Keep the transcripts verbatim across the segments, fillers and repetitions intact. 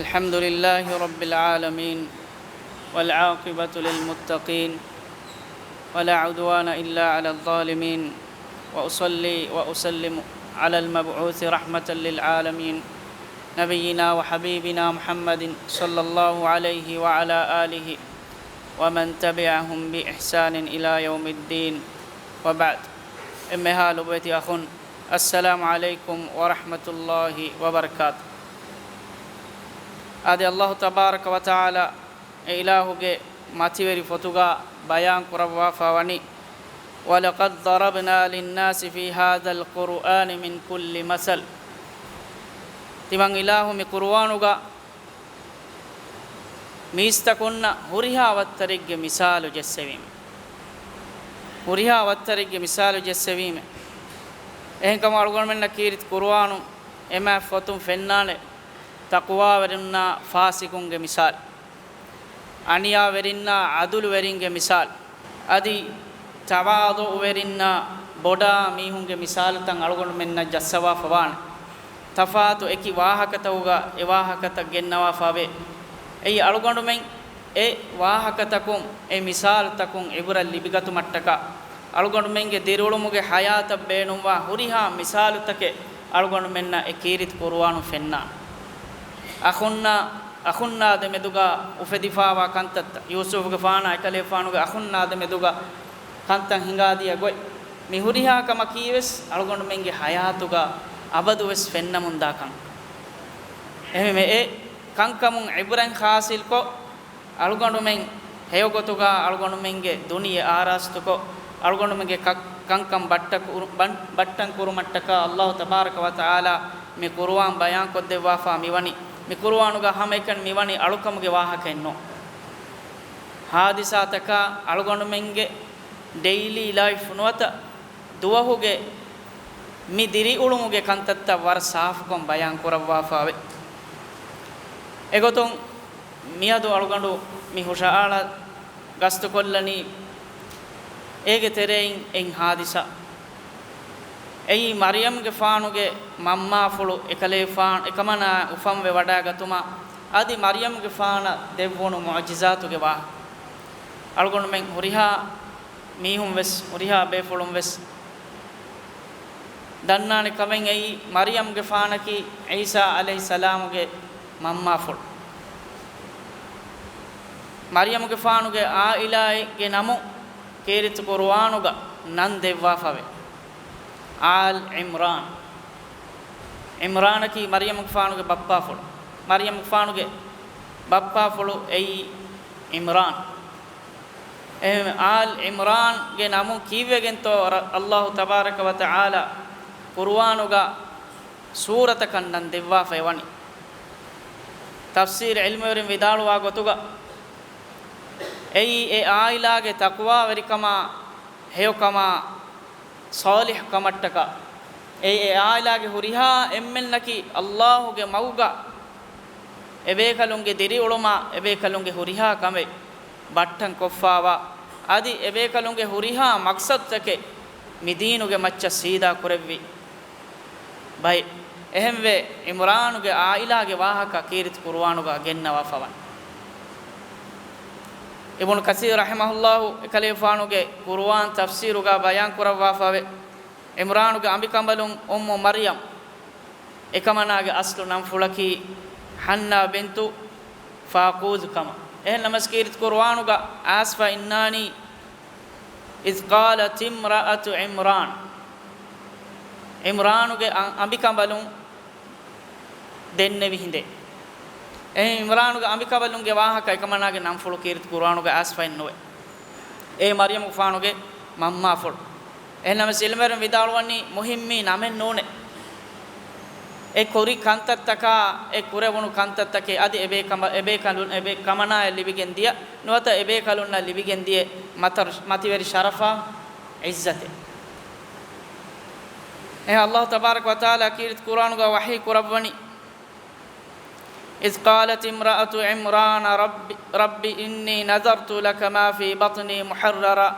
الحمد لله رب العالمين، والعاقبة للمتقين، ولا عدوان إلا على الظالمين، وأصلي وأسلم على المبعوث رحمة للعالمين، نبينا وحبيبنا محمد صلى الله عليه وعلى آله ومن تبعهم بإحسان إلى يوم الدين، وبعد. އެންމެހާ ލޮބުވެތި އަޚުން، السلام عليكم ورحمة الله وبركاته. އާދެ، ﷲ ތަބާރަކަ ވަތަޢާލާ އެ އިލާހުގެ މަތިވެރި ފޮތުގަ ބަޔާން ކުރައްވާފަ ވަނީ، وَلَقَدْ ضَرَبْنَا لِلنَّاسِ فِي هَذَا الْقُرْآنِ مِنْ كُلِّ مَثَلٍ. ތިމަން އިލާހު މި ޤުރުއާނުގަ މީސްތަކުންނަށް ހުރިހާ ވައްތަރެއްގެ މިސާލު ޖެއްސެވީމެ. ހުރިހާ ވައްތަރެއްގެ މިސާލު ޖެއްސެވީމެ. އެހެންކަމުން އަޅުގަނޑުމެންނަށް ކީރިތި ޤުރުއާނު އެމާތް ފޮތުން ފެންނާނެ ތަޤްވާވެރިންނާ ފާސިޤުންގެ މިސާލު، އަނިޔާވެރިންނާ ޢަދުލުވެރިންގެ މިސާލު، އަދި ތަވާޟުޢުވެރިންނާ ބޮޑާ މީހުންގެ މިސާލުތައް އަޅުގަނޑުމެންނަށް ޖައްސަވާފަ ވާނެ. ތަފާތު އެކި ވާހަކަތަކުގަ އެ ވާހަކަތައް ގެންނަވާފަ ވޭ. އެއީ އަޅުގަނޑުމެން އެ ވާހަކަތަކުން، އެ މިސާލުތަކުން ޢިބްރަތް ލިބިގަތުމަށްޓަކާ، އަޅުގަނޑުމެންގެ ދިރިއުޅުމުގެ ޙަޔާތަށް ބޭނުންވާ ހުރިހާ މިސާލުތަކެއް އަޅުގަނޑުމެންނަށް އެ ކީރިތި ޤުރުއާނު ފެންނާނެ. އަޚުންނާ، އަޚުންނާ ދެމެދުގަ އުފެދިފާވާ ކަންތައްތައް، ޔޫސުފުގެފާނާ އެކަލޭފާނުގެ އަޚުންނާ ދެމެދުގަ ކަންތައް ހިނގާދިޔަ ގޮތް، މި ހުރިހާ ކަމަކީވެސް އަޅުގަނޑުމެންގެ ޙަޔާތުގަ އަބަދުވެސް ފެންނަމުންދާ ކަން. އެހެންވެ، އެ ކަންކަމުން ޢިބްރަތް ޙާޞިލްކޮށް، އަޅުގަނޑުމެން ހެޔޮގޮތުގަ އަޅުގަނޑުމެންގެ ދުނިޔެ އާރާސްތުކޮށް، އަޅުގަނޑުމެންގެ ކަ-، ކަންކަން ބައްޓަކުރު-، ބަން-، ބައްޓަން ކުރުމަށްޓަކާ ﷲ ތަބާރަކަ ވަތަޢާލާ މި ޤުރުއާން ބަޔާން ކޮށްދެއްވާފާ މިވަނީ. މި ޤުރުއާނުގަ ހަމައެކަނި މިވަނީ އަޅުކަމުގެ ވާހަކައެއް ނޫން. ޙާދިސާތަކާ އަޅުގަނޑުމެންގެ ޑެއިލީ ލައިފް ނުވަތަ ދުވަހުގެ މި ދިރިއުޅުމުގެ ކަންތައްތައް ވަރަށް ސާފުކޮށް ބަޔާން ކުރައްވާފައެވެ. އެގޮތުން މިއަދު އަޅުގަނޑު މި ހުށައަޅާ ގަސްތުކޮށްލަނީ އޭގެ ތެރެއިން އެއް ޙާދިސާ. އެއީ މަރްޔަމްގެފާނުގެ މަންމާފުޅު އެކަލޭފާނު އެކަމަނާ އުފަންވެ ވަޑައިގަތުމާ އަދި މަރްޔަމްގެފާނަށް ދެއްވުނު މުޢުޖިޒާތުގެ ވާހަކަ. އަޅުގަނޑުމެން ހުރިހާ މީހުން ވެސް، ހުރިހާ ބޭފުޅުން ވެސް ދަންނާނެ ކަމެއް އެއީ، މަރްޔަމްގެފާނަކީ ޢީސާ ޢަލައިހިއްސަލާމުގެ މަންމާފުޅު. މަރްޔަމްގެފާނުގެ ޢާއިލާއެއްގެ ނަމު ކީރިތި ޤުރުއާނުގަ ނަން ދެއްވާފަވޭ، އާލް ޢިމްރާން. ޢިމްރާނަކީ މަރްޔަމްގެފާނުގެ ބައްޕާފުޅު. މަރްޔަމްގެފާނުގެ ބައްޕާފުޅު އެއީ ޢިމްރާން. އެހެން އާލް ޢިމްރާންގެ ނަމުން ކީއްވެގެންތޯ ރަ-، ﷲ ތަބާރަކަ ވަތަޢާލާ ޤުރުއާނުގަ ސޫރަތަކަށް ނަން ދެއްވާފައި ވަނީ؟ ތަފްސީރު ޢިލްމުވެރިން ވިދާޅުވާ ގޮތުގަ، އެއީ އެ ޢާއިލާގެ ތަޤްވާވެރިކަމާ، ހެޔޮކަމާ، ޞާލިޙު ކަމަށްޓަކާ، އެއީ އެ ޢާއިލާގެ ހުރިހާ އެންމެންނަކީ ﷲ ގެ މަގުގަ އެބޭކަލުންގެ ދިރިއުޅުމާ، އެބޭކަލުންގެ ހުރިހާ ކަމެއް ބައްޓަން ކޮށްފާވާ، އަދި އެބޭކަލުންގެ ހުރިހާ މަޤްޞަދުތަކެއް މި ދީނުގެ މައްޗަށް ސީދާ ކުރެއްވި ބައެއް. އެހެންވެ، ޢިމްރާނުގެ ޢާއިލާގެ ވާހަކަ ކީރިތި ޤުރުއާނުގަ ގެންނަވާފަ ވަނީ. އިބްނު ކަސީރު ރަޙިމަހުﷲ އެކަލޭފާނުގެ ޤުރުއާން ތަފްސީރުގަ ބަޔާން ކުރައްވާފަވޭ، ޢިމްރާނުގެ އަނބިކަނބަލުން އުއްމު މަރްޔަމް، އެކަމަނާގެ އަސްލު ނަންފުޅަކީ ޙަންނާ ބިންތު ފާޤޫދު ކަމަށް. އެހެން ނަމަސް ކީރިތި ޤުރުއާނުގަ އައިސްފަ އިންނާނީ، إِذْ قَالَتِ امْرَأَتُ عِمْرَانَ. ޢިމްރާނުގެ އަ-، އަނބިކަނބަލުން ދެންނެވި ހިނދެއް. އެހެން ޢިމްރާނުގެ އަނބިކަނބަލުންގެ ވާހަކަ އެކަމަނާގެ ނަންފުޅު ކީރިތި ޤުރުއާނުގަ އައިސްފައެއް ނުވޭ. އެ މަރްޔަމުގެފާނުގެ މަންމާފުޅު. އެހެންނަމަސް ޢިލްމުވެރިން ވިދާޅުވަނީ މުހިއްމީ ނަމެއް ނޫނޭ. އެ ކުރި ކަންތައްތަކާ، އެ ކުރެވުނު ކަންތައްތަކެއް އަދި އެބޭކަމަ-، އެބޭކަލުން، އެބޭ ކަމަނާއަށް ލިބިގެން ދިޔަ ނުވަތަ އެބޭކަލުންނަށް ލިބިގެން ދިޔަ މަތަރު-، މަތިވެރި ޝަރަފާ ޢިއްޒަތެއް. އެހެން ﷲ ތަބާރަކަ ވަތަޢާލާ ކީރިތި ޤުރުއާނުގަ ވަޙީ ކުރައްވަނީ، إِذْ قَالَتِ امْرَأَتُ عِمْرَانَ رَبِّ، رَبِّ إِنِّي نَذَرْتُ لَكَ مَا فِي بَطْنِي مُحَرَّرًا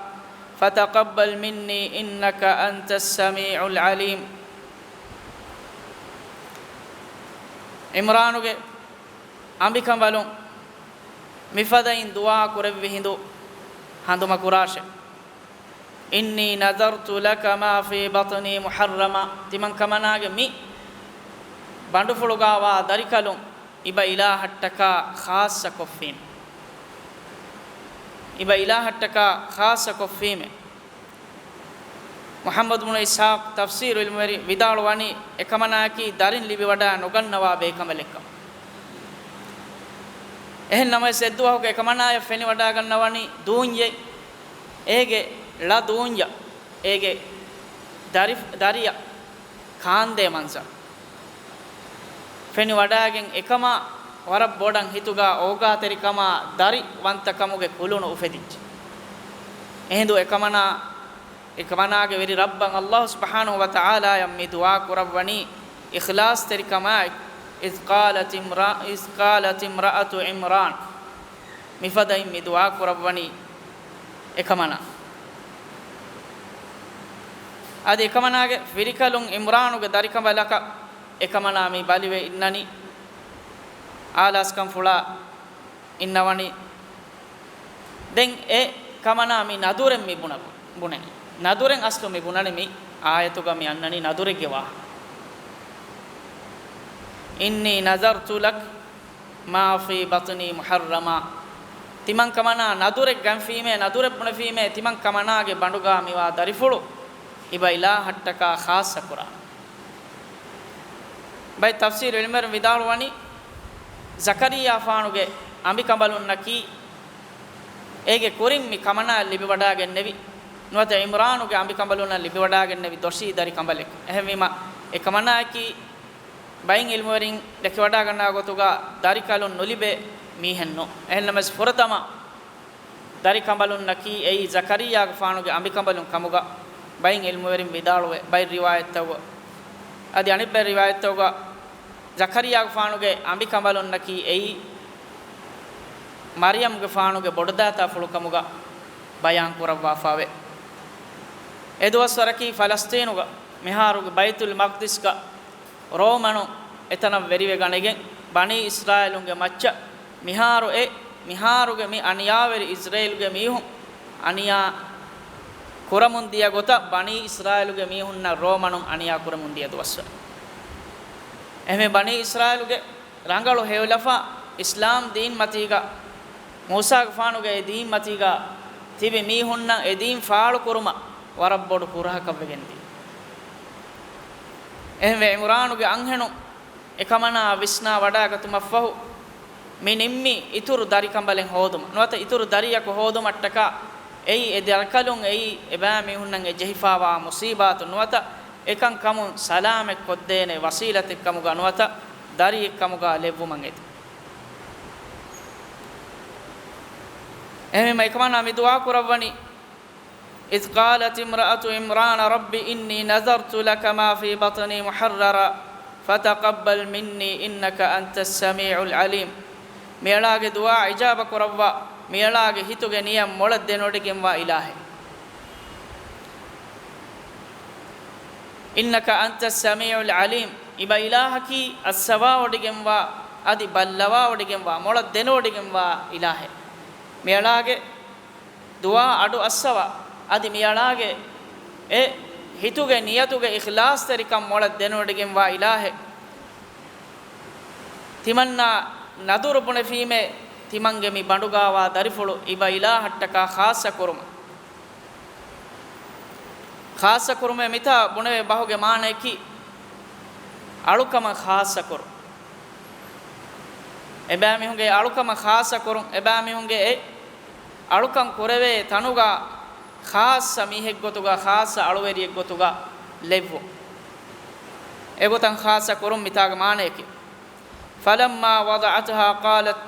فَتَقَبَّلْ مِنِّي إِنَّكَ أَنْتَ السَّمِيعُ الْعَلِيمُ. ޢިމްރާނުގެ އަނބިކަނބަލުން މިފަދައިން ދުޢާ ކުރެއްވި ހިނދު ހަނދުމަކުރާށެ. إني نذرت لك ما في بطني محررا. ތިމަންކަމަނާގެ މި ބަނޑުފުޅުގާވާ ދަރިކަލުން އިބަ އިލާހަށްޓަކާ ޚާއްޞަކޮށްފީމެ. އިބަ އިލާހަށްޓަކާ ޚާއްޞަކޮށްފީމެ. މުޙައްމަދު ބުނު އިސްޙާޤު ތަފްސީރު ޢިލްމުވެރިން ވިދާޅުވަނީ، އެކަމަނާއަކީ ދަރިން ލިބިވަޑާ ނުގަންނަވާ ބޭކަނބަލެއްކަމަށް. އެހެން ނަމަވެސް އެއްދުވަހުގެ އެކަމަނާޔަށް ފެނިވަޑާގަންނަވަނީ ދޫންޏެއް، އޭގެ ޅަ ދޫންޏަށް، އޭގެ ދަރި، ދަރިއަށް ކާންދޭ މަންޒަރު ފެނިވަޑާގެން އެކަމާ ވަރަށް ބޮޑަށް ހިތުގާ އޯގާތެރިކަމާ ދަރިވަންތަކަމުގެ ކުލުނު އުފެދިއްޖެ. އެހިނދު އެކަމަނާ، އެކަމަނާގެ ވެރި ރައްބަށް ﷲ ސުބްޙާނަހޫ ވަތަޢާލާޔަށް މި ދުޢާ ކުރައްވަނީ އިޚްލާޞްތެރިކަމާއި، إذ قالت امرأ، إذ قالت امرأة عمران. މިފަދައިން މި ދުޢާ ކުރައްވަނީ އެކަމަނާ. އަދި އެކަމަނާގެ ފިރިކަލުން ޢިމްރާނުގެ ދަރިކަނބަލަކަށް އެކަމަނާ މި ބަލިވެ އިންނަނީ، އާލާސްކަންފުޅާ އިންނަވަނީ. ދެން އެ ކަމަނާ މި ނަދުރެއް މި ބުނަ، ބުނެނީ. ނަދުރެއް އަސްލު މި ބުނަނީ މި އާޔަތުގަ މި އަންނަނީ ނަދުރެއްގެ ވާހަކަ. إني نذرت لك ما في بطني محررا. ތިމަންކަމަނާ ނަދުރެއް ގަންފީމޭ، ނަދުރެއް ބުނެފީމޭ، ތިމަންކަމަނާގެ ބަނޑުގާ މިވާ ދަރިފުޅު އިބަ އިލާހަށްޓަކާ ޚާއްޞަކުރާނެ. ބައެއް ތަފްސީރު ޢިލްމުވެރިން ވިދާޅުވަނީ، ޒަކަރިއްޔާފާނުގެ އަނބިކަނބަލުންނަކީ އޭގެ ކުރިން މި ކަމަނާއަށް ލިބިވަޑާގެންނެވި، ނުވަތަ ޢިމްރާނުގެ އަނބިކަނބަލުންނަށް ލިބިވަޑާގެންނެވި ދޮށީ ދަރި ކަނބަލެއް. އެހެންވީމަ، އެ ކަމަނާއަކީ ބައިން ޢިލްމުވެރިން ދެކިވަޑާގަންނަވާ ގޮތުގަ ދަރިކަލުން ނުލިބޭ މީހެއް ނޫން. އެހެންނަމަވެސް ފުރަތަމަ ދަރިކަނބަލުންނަކީ އެއީ ޒަކަރިއްޔާގެފާނުގެ އަނބިކަނބަލުން ކަމުގަ ބައިން ޢިލްމުވެރިން ވިދާޅުވޭ. ބައެއް ރިވާޔަތްތަކުގަ، އަދި އަނެއްބައި ރިވާޔަތްތަކުގަ ޒަކަރިއްޔާގެފާނުގެ އަނބިކަނބަލުންނަކީ އެއީ މަރްޔަމްގެފާނުގެ ބޮޑުދާތާފުޅު ކަމުގަ ބަޔާން ކުރައްވާފަވޭ. އެ ދުވަސްވަރަކީ ފަލަސްޠީނުގަ، މިހާރުގެ ބައިތުލް މަޤްދިސްގަ ރޯމަނުން އެތަނަށް ވެރިވެގަނެގެން، ބަނީ އިސްރާއީލުންގެ މައްޗަށް މިހާރު އެ، މިހާރުގެ މި އަނިޔާވެރި އިޒްރޭލުގެ މީހުން އަނިޔާ ކުރަމުން ދިޔަ ގޮތަށް، ބަނީ އިސްރާއީލުގެ މީހުންނަށް ރޯމަނުން އަނިޔާ ކުރަމުން ދިޔަ ދުވަސްވަރު. އެހެންވެ، ބަނީ އިސްރާއީލުގެ ރަނގަޅު ހެޔޮލަފާ އިސްލާމް ދީން މަތީގަ، މޫސާގެފާނުގެ އެ ދީން މަތީގަ ތިބި މީހުންނަށް އެ ދީން ފާޅުކުރުމަށް ވަރަށް ބޮޑު ކުރަހަކަށް ވެގެންދިޔަ. އެހެންވެ، ޢިމްރާނުގެ އަންހެނުން އެކަމަނާ ވިސްނާ ވަޑާގަތުމަށްފަހު، މި ނިންމީ އިތުރު ދަރިކަނބަލެއް ހޯދުމަށް ނުވަތަ އިތުރު ދަރިއަކު ހޯދުމަށްޓަކާ، އެއީ އެ ދަރިކަލުން އެއީ އެބައިމީހުންނަށް އެ ޖެހިފާވާ މުޞީބާތު ނުވަތަ އެކަން ކަމުން ސަލާމަތް ކޮށްދޭނެ ވަސީލަތެއްކަމުގަ ނުވަތަ ދަރިއެއްކަމުގަ ލެއްވުމަށް އެދި. އެހެންވީމަ އެކަމަނާ މި ދުޢާ ކުރައްވަނީ، إذ قالت امرأة عمران رب إني نذرت لك ما في بطني محررا فتقبل مني إنك أنت السميع العليم. މިއަޅާގެ ދުޢާ އިޖާބަ ކުރައްވާ، މިއަޅާގެ ހިތުގެ ނިޔަތް މޮޅަށް ދެނެވޮޑިގެންވާ އިލާހޭ. إنك أنت السميع العليم. އިބަ އިލާހަކީ އައްސަވާވޮޑިގެންވާ، އަދި ބައްލަވާވޮޑިގެންވާ، މޮޅަށް ދެނެވޮޑިގެންވާ އިލާހޭ. މިއަޅާގެ ދުޢާ އަޑު އައްސަވާ، އަދި މިއަޅާގެ އެ ހިތުގެ ނިޔަތުގެ އިޚްލާޞްތެރިކަން މޮޅަށް ދެނެވޮޑިގެންވާ އިލާހޭ. ތިމަންނާ ނަދުރު ބުނެފީމޭ، ތިމަންގެ މި ބަނޑުގާވާ ދަރިފުޅު އިބަ އިލާހަށްޓަކާ ޚާއްޞަކުރުމަށް. ޚާއްޞަކުރުމޭ މިތާ ބުނެވޭ ބަހުގެ މާނަޔަކީ، އަޅުކަމަށް ޚާއްޞަކުރުން. އެބައިމީހުންގެ އަޅުކަމަށް ޚާއްޞަކުރުން، އެބައިމީހުންގެ އެ އަޅުކަން ކުރެވޭ ތަނުގަ ޚާއްޞަ މީހެއްގޮތުގަ، ޚާއްޞަ އަޅުވެރިއެއްގޮތުގަ ލެއްވުން. އެގޮތަށް ޚާއްޞަކުރުން މިތާގެ މާނަޔަކީ. فلما وضعتها قالت،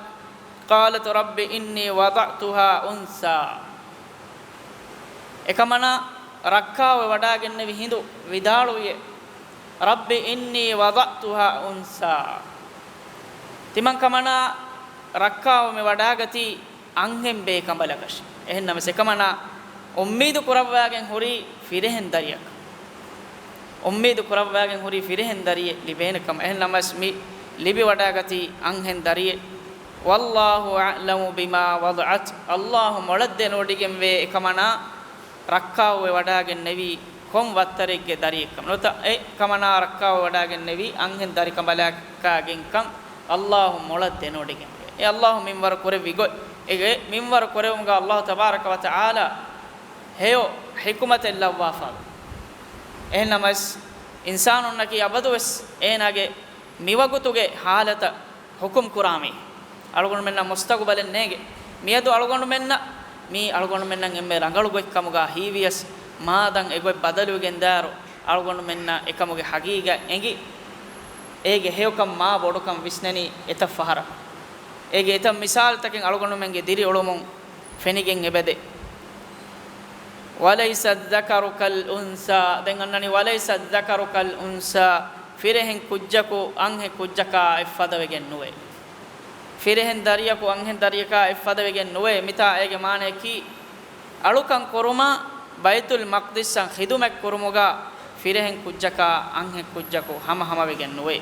قالت رب إني وضعتها أنثى. އެކަމަނާ ރައްކާވެވަޑާގެންނެވި ހިނދު ވިދާޅުވިއޭ، رب إني وضعتها أنثى. ތިމަންކަމަނާ ރައްކާވެމިވަޑާގަތީ އަންހެން ބޭކަނބަލަކަށް. އެހެންނަމަވެސް އެކަމަނާ އުއްމީދު ކުރައްވާގެން ހުރީ ފިރިހެން ދަރިއަކަށް. އުއްމީދު ކުރައްވާގެން ހުރީ ފިރިހެން ދަރިއެއް ލިބޭނެ ކަމަށް. އެހެންނަމަވެސް މި ލިބިވަޑާގަތީ އަންހެން ދަރިއެއް. والله أعلم بما وضعت، ﷲ މޮޅަށް ދެނެވޮޑިގެންވޭ އެކަމަނާ ރައްކާވެވަޑައިގެންނެވީ ކޮން ވައްތަރެއްގެ ދަރިއެއްކަމަށް. ނުވަތަ އެކަމަނާ ރައްކާވެވަޑައިގެންނެވީ އަންހެން ދަރިކަނބަލަކާގެންކަން ﷲ މޮޅަށް ދެނެވޮޑިގެންވޭ. އެ ﷲ މިންވަރު ކުރެއްވި ގޮތް، އެ މިންވަރު ކުރެވުމުގަ ﷲ ތަބާރަކަ ވަތަޢާލާ ހެޔޮ ޙިކުމަތެއް ލައްވާފައިވޭ. އެހެންނަމަވެސް، އިންސާނުންނަކީ އަބަދުވެސް އޭނާގެ މިވަގުތުގެ ޙާލަތަށް ޙުކުމް ކުރާ މީހެއް. އަޅުގަނޑުމެންނަށް މުސްތަގުބަލެއް ނޭނގެ. މިއަދު އަޅުގަނޑުމެންނަށް، މީ އަޅުގަނޑުމެންނަށް އެންމެ ރަނގަޅު ގޮތްކަމުގަ ހީވިޔަސް، މާދަން އެގޮތް ބަދަލުވެގެންދާއިރު، އަޅުގަނޑުމެންނަށް އެކަމުގެ ޙަޤީޤަތް އެނގި، އޭގެ ހެޔޮކަން މާ ބޮޑުކަން ވިސްނެނީ އެތައް ފަހަރަށް. އޭގެ އެތައް މިސާލުތަކެއް އަޅުގަނޑުމެންގެ ދިރިއުޅުމުން ފެނިގެން އެބަދޭ. وليس الذكر كالأنثى، ދެން އަންނަނީ، وليس الذكر كالأنثى، ފިރިހެން ކުއްޖަކު އަންހެން ކުއްޖަކާ އެއްފަދަވެގެން ނުވޭ. ފިރިހެން ދަރިޔަކު އަންހެން ދަރިޔަކާ އެއްފަދަވެގެން ނުވޭ. މިތާ އޭގެ މާނަޔަކީ، އަޅުކަން ކުރުމަށް ބައިތުލް މަޤްދިސްއަށް ޚިދުމަތް ކުރުމުގަ ފިރިހެން ކުއްޖަކާ އަންހެން ކުއްޖަކު ހަމަހަމަވެގެން ނުވޭ.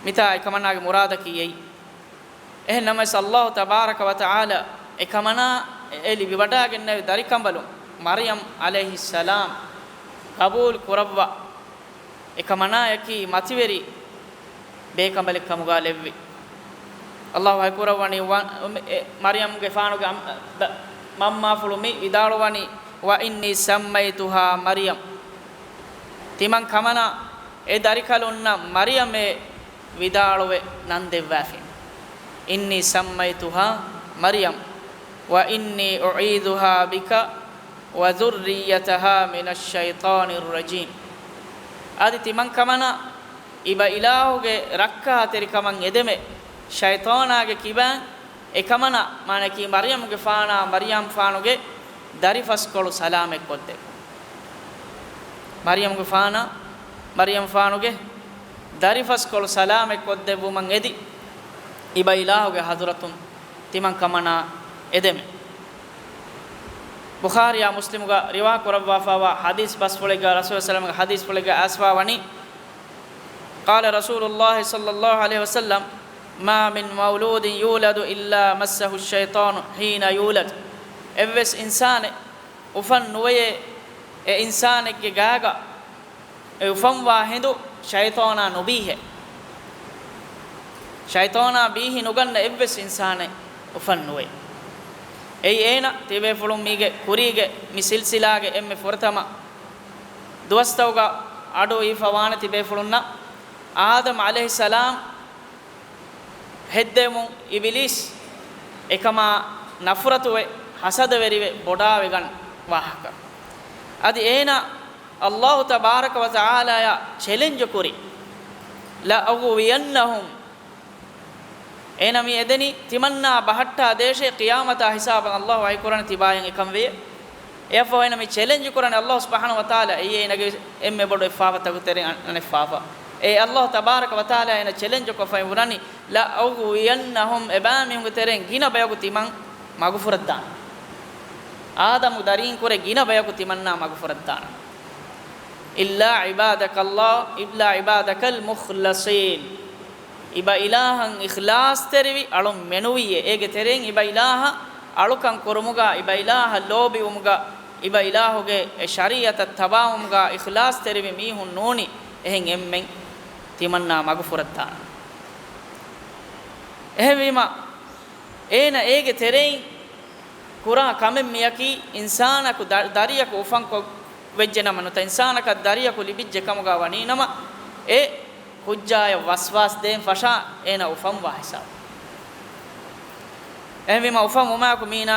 މިތާ އެކަމަނާގެ މުރާދަކީ އެއީ. އެހެން ނަމަވެސް، ﷲ ތަބާރަކަ ވަތަޢާލާ އެކަމަނާ އެ ލިބިވަޑައިގެންނެވި ދަރިކަނބަލުން މަރްޔަމް ޢަލައިހިއްސަލާމް ޤަބޫލު ކުރައްވާ، އެކަމަނާޔަކީ މަތިވެރި ބޭކަނބަލެއްކަމުގަ ލެއްވި. ﷲ ހައިކުރައްވަނީ ވަ-، އެ މަރްޔަމްގެފާނުގެ އަން-، ދަ-، މަންމާފުޅު މި ވިދާޅުވަނީ، وإني سميتها مريم. ތިމަން ކަމަނާ އެ ދަރިކަލުންނަށް މަރްޔަމޭ ވިދާޅުވެ ނަން ދެއްވާފިން. إني سميتها مريم وإني أعيذها بك وذريتها من الشيطان الرجيم. އަދި ތިމަން ކަމަނާ އިބަ އިލާހުގެ ރައްކާތެރިކަމަށް އެދެމެ ޝައިޠާނާގެ ކިބައިން އެކަމަނާ، މާނައަކީ މަރްޔަމުގެފާނާ މަރްޔަމްފާނުގެ ދަރިފަސްކޮޅު ސަލާމަތްކޮށްދެއްވުން. މަރްޔަމުގެފާނާ މަރްޔަމްފާނުގެ ދަރިފަސްކޮޅު ސަލާމަތްކޮށްދެއްވުމަށް އެދި، އިބަ އިލާހުގެ ޙަޟްރަތުން ތިމަން ކަމަނާ އެދެމެ. ބުޚާރީއާ މުސްލިމުގަ ރިވާކުރައްވާފައިވާ ޙަދީޘް ބަސްފުޅެއްގަ ރަސޫލު ޞައްލަﷲ ޢަލައިހި ވަސައްލަމްގެ ޙަދީޘްފުޅެއްގަ އައިސްފައިވަނީ، قال رسول الله صلى الله عليه وسلم، ما من مولود يولد إلا مسه الشيطان حين يولد. އެއްވެސް އިންސާނެއް އުފަން ނުވެޔޭ، އެ އިންސާނެއްގެ ގާގަ އެ އުފަންވާ ހިނދު ޝައިޠާނާ ނުބީހޭ. ޝައިޠާނާ ބީހި ނުގަންނަ އެއްވެސް އިންސާނެއް އުފަން ނުވޭ. އެއީ އޭނަ ތިބޭފުޅުން މީގެ ކުރީގެ މި ސިލްސިލާގެ އެންމެ ފުރަތަމަ ދުވަސްތަކުގަ އަޑު އިވިފަ ވާނެ ތިބޭފުޅުންނަށް. އާދަމް ޢަލައިހިއްސަލާމް ހެއްދެވުމުން އިބިލީސް އެކަމާ ނަފްރަތުވެ، ޙަސަދަވެރިވެ ބޮޑާވެގަން ވާހަކަ. އަދި އޭނަ ﷲ ތަބާރަކަ ވަތަޢާލާޔާ ޗެލެންޖު ކުރި، لأغوينهم. އޭނަ މި އެދެނީ ތިމަންނާ ބަހައްޓާ ދޭށޭ، ޤިޔާމަތާ ހިސާބަށް ﷲ ވަޙީކުރަނީ ތިބާޔަށް އެކަން ވެޔޭ. އެއަށްފަހު އޭނަ މި ޗެލެންޖު ކުރަނީ ﷲ ސުބްޙާނަހޫ ވަތަޢާލާ އެއީ އޭނަގެ އެންމެ ބޮޑު އެއްފާފަތަކުގެ ތެރެއިން އަން-، އަނެއްފާފަ. އެ ﷲ ތަބާރަކަ ވަތަޢާލާ އޭނަ ޗެލެންޖު ކޮށްފައި ވަނީ، لأغوينهم، އެބައިމީހުންގެ ތެރެއިން ގިނަ ބަޔަކު ތިމަން މަގުފުރައްދާނަން. އާދަމު ދަރީން ކުރެ ގިނަ ބަޔަކު ތިމަންނާ މަގުފުރައްދާނަން. إلا عبادك الله، إلا عبادك المخلصين. އިބަ އިލާހަށް އިޚްލާޞްތެރިވި އަޅުން މެނުވީއޭ. އޭގެ ތެރެއިން އިބަ އިލާހަށް އަޅުކަން ކުރުމުގަ، އިބަ އިލާހަށް ލޯބިވުމުގަ، އިބަ އިލާހުގެ އެ ޝަރީޢަތަށް ތަބާވުމުގަ އިޚްލާޞްތެރިވި މީހުން ނޫނީ، އެހެން އެންމެން ތިމަންނާ މަގުފުރައްދާނަން. އެހެންވީމަ، އޭނަ އޭގެ ތެރެއިން ކުރާ ކަމެއް މިޔަކީ، އިންސާނަކު ދަ-، ދަރިޔަކު އުފަންކޮށް ވެއްޖެ ނަމަ ނުތަ، އިންސާނަކަށް ދަރިޔަކު ލިބިއްޖެ ކަމުގަ ވަނީ ނަމަ، އެ ކުއްޖާޔަށް ވަސްވާސް ދޭން ފަށާ އޭނަ އުފަންވާ ހިސާބު. އެހެންވީމަ، އުފަންވުމާއެކު މީނާ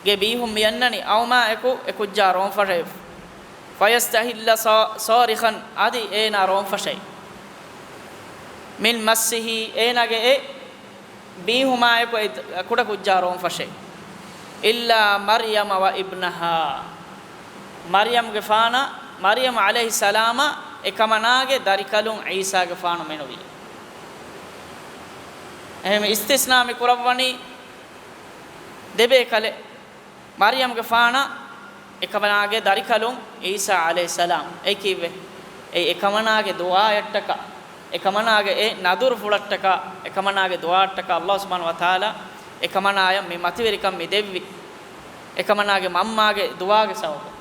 ގެ ބީހުން މިއަންނަނީ އައުމާއެކު އެ ކުއްޖާ ރޯންފަށައެވެ. فيستهل صا-، صارخا، އަދި އޭނާ ރޯންފަށައި. من مسه، އޭނާގެ އެ ބީހުމާއެކު އެ ކުޑަ ކުއްޖާ ރޯންފަށައި. إلا مريم وابنها، މަރްޔަމްގެފާނާ، މަރްޔަމް ޢަލައިހިއްސަލާމާ އެކަމަނާގެ ދަރިކަލުން ޢީސާގެފާނު މެނުވީ. އެހެން އިސްތިސްނާ މި ކުރައްވަނީ ދެބޭކަލެއް. މަރްޔަމްގެފާނާ އެކަމަނާގެ ދަރިކަލުން ޢީސާ ޢަލައިހިއްސަލާމް. އެއީ ކީއްވެ؟ އެއީ އެކަމަނާގެ ދުޢާއަށްޓަކާ. އެކަމަނާގެ އެ ނަދުރުފުޅަށްޓަކާ، އެކަމަނާގެ ދުޢާއަށްޓަކާ އައްލާހު ސުބްޙާނަހު ވަތަޢާލާ އެކަމަނާޔަށް މި މަތިވެރިކަން މި ދެއްވި. އެކަމަނާގެ މަންމާގެ ދުޢާގެ ސަބަބުން،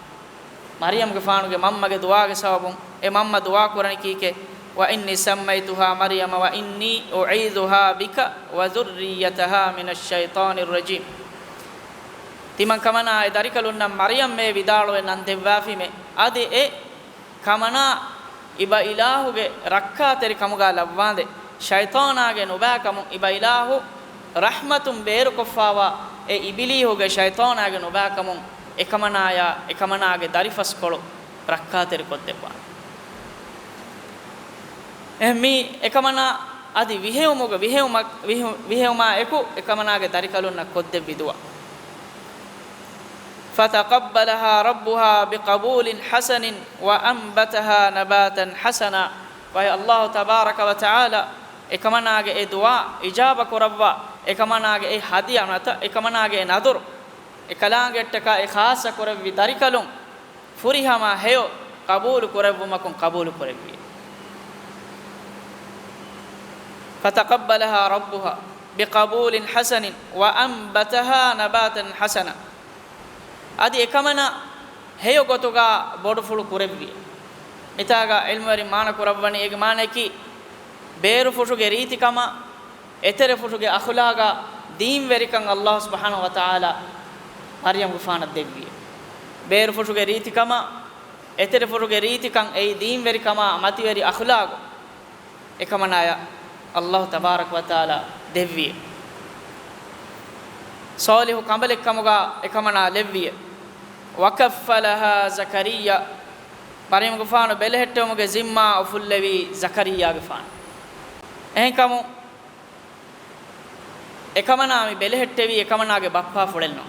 މަރްޔަމްގެފާނުގެ މަންމަގެ ދުޢާގެ ސަބަބުން، އެ މަންމަ ދުޢާ ކުރަނީ ކީކޭ؟ وإني سميتها مريم وإني أعيذها بك وذريتها من الشيطان الرجيم. ތިމަން ކަމަނާ އެ ދަރިކަލުންނަށް މަރްޔަމްއޭ ވިދާޅުވެ ނަން ދެއްވާފީމޭ. އަދި އެ ކަމަނާ އިބައިލާހުގެ ރައްކާތެރި ކަމުގާ ލައްވާނދެ، ޝައިޠާނާގެ ނުބައިކަމުން، އިބައިލާހު ރަޙްމަތުން ބޭރުކޮށްފާވާ އެ އިބިލީހުގެ ޝައިޠާނާގެ ނުބައިކަމުން އެކަމަނާޔާ އެކަމަނާގެ ދަރިފަސްކޮޅު ރައްކާތެރިކޮށްދެއްވާނެ. އެ މީ އެކަމަނާ އަދި ވިހެއުމުގެ، ވިހެއުމަ-، ވިހެ-، ވިހެއުމާ އެކު އެކަމަނާގެ ދަރިކަލުންނަށް ކޮށްދެއްވި ދުޢާ. فتقبلها ربها بقبول حسن وأنبتها نباتا حسنا. ވަހި އައްލާހު ތަބާރަކަ ވަ ތަޢާލާ އެކަމަނާގެ އެ ދުޢާ އިޖާބަ ކުރައްވާ، އެކަމަނާގެ އެ ހަދިޔާ ނުވަތަ އެކަމަނާގެ އެ ނަދުރު، އެ ކަލާނގެއަށްޓަކާ އެ ޚާއްޞަ ކުރެއްވި ދަރިކަލުން ފުރިހަމަ ހެޔޮ ޤަބޫލު ކުރެއްވުމަކުން ޤަބޫލު ކުރެއްވި. فتقبلها ربها بقبول حسن وأنبتها نباتا حسنا. އަދި އެކަމަނާ ހެޔޮ ގޮތުގާ ބޮޑުފުޅު ކުރެއްވި. މިތާގަ ޢިލްމުވެރިން މާނަ ކުރައްވަނީ، އޭގެ މާނައަކީ ބޭރުފުށުގެ ރީތިކަމާ، އެތެރެފުށުގެ އަޚުލާގާ ދީންވެރިކަން އައްލާހު ސުބްޙާނަހު ވަ ތަޢާލާ މަރްޔަމްގެފާނަށް ދެއްވި. ބޭރުފުށުގެ ރީތިކަމާ، އެތެރެފުށުގެ ރީތިކަން އެއީ ދީންވެރިކަމާ މަތިވެރި އަޚުލާގު އެކަމަނާޔަށް އައްލާހު ތަބާރަކަ ވަ ތަޢާލާ ދެއްވި. ޞާލިޙު ކަނބަލެއްކަމުގާ އެކަމަނާ ލެއްވި. وكفلها زكريا. މަރްޔަމްގެފާނު ބެލެހެއްޓެވުމުގެ ޒިންމާ އުފުއްލެވީ ޒަކަރިއްޔާގެފާނު. އެހެންކަމުން އެކަމަނާ މި ބެލެހެއްޓެވީ އެކަމަނާގެ ބައްޕާފުޅެއްނު،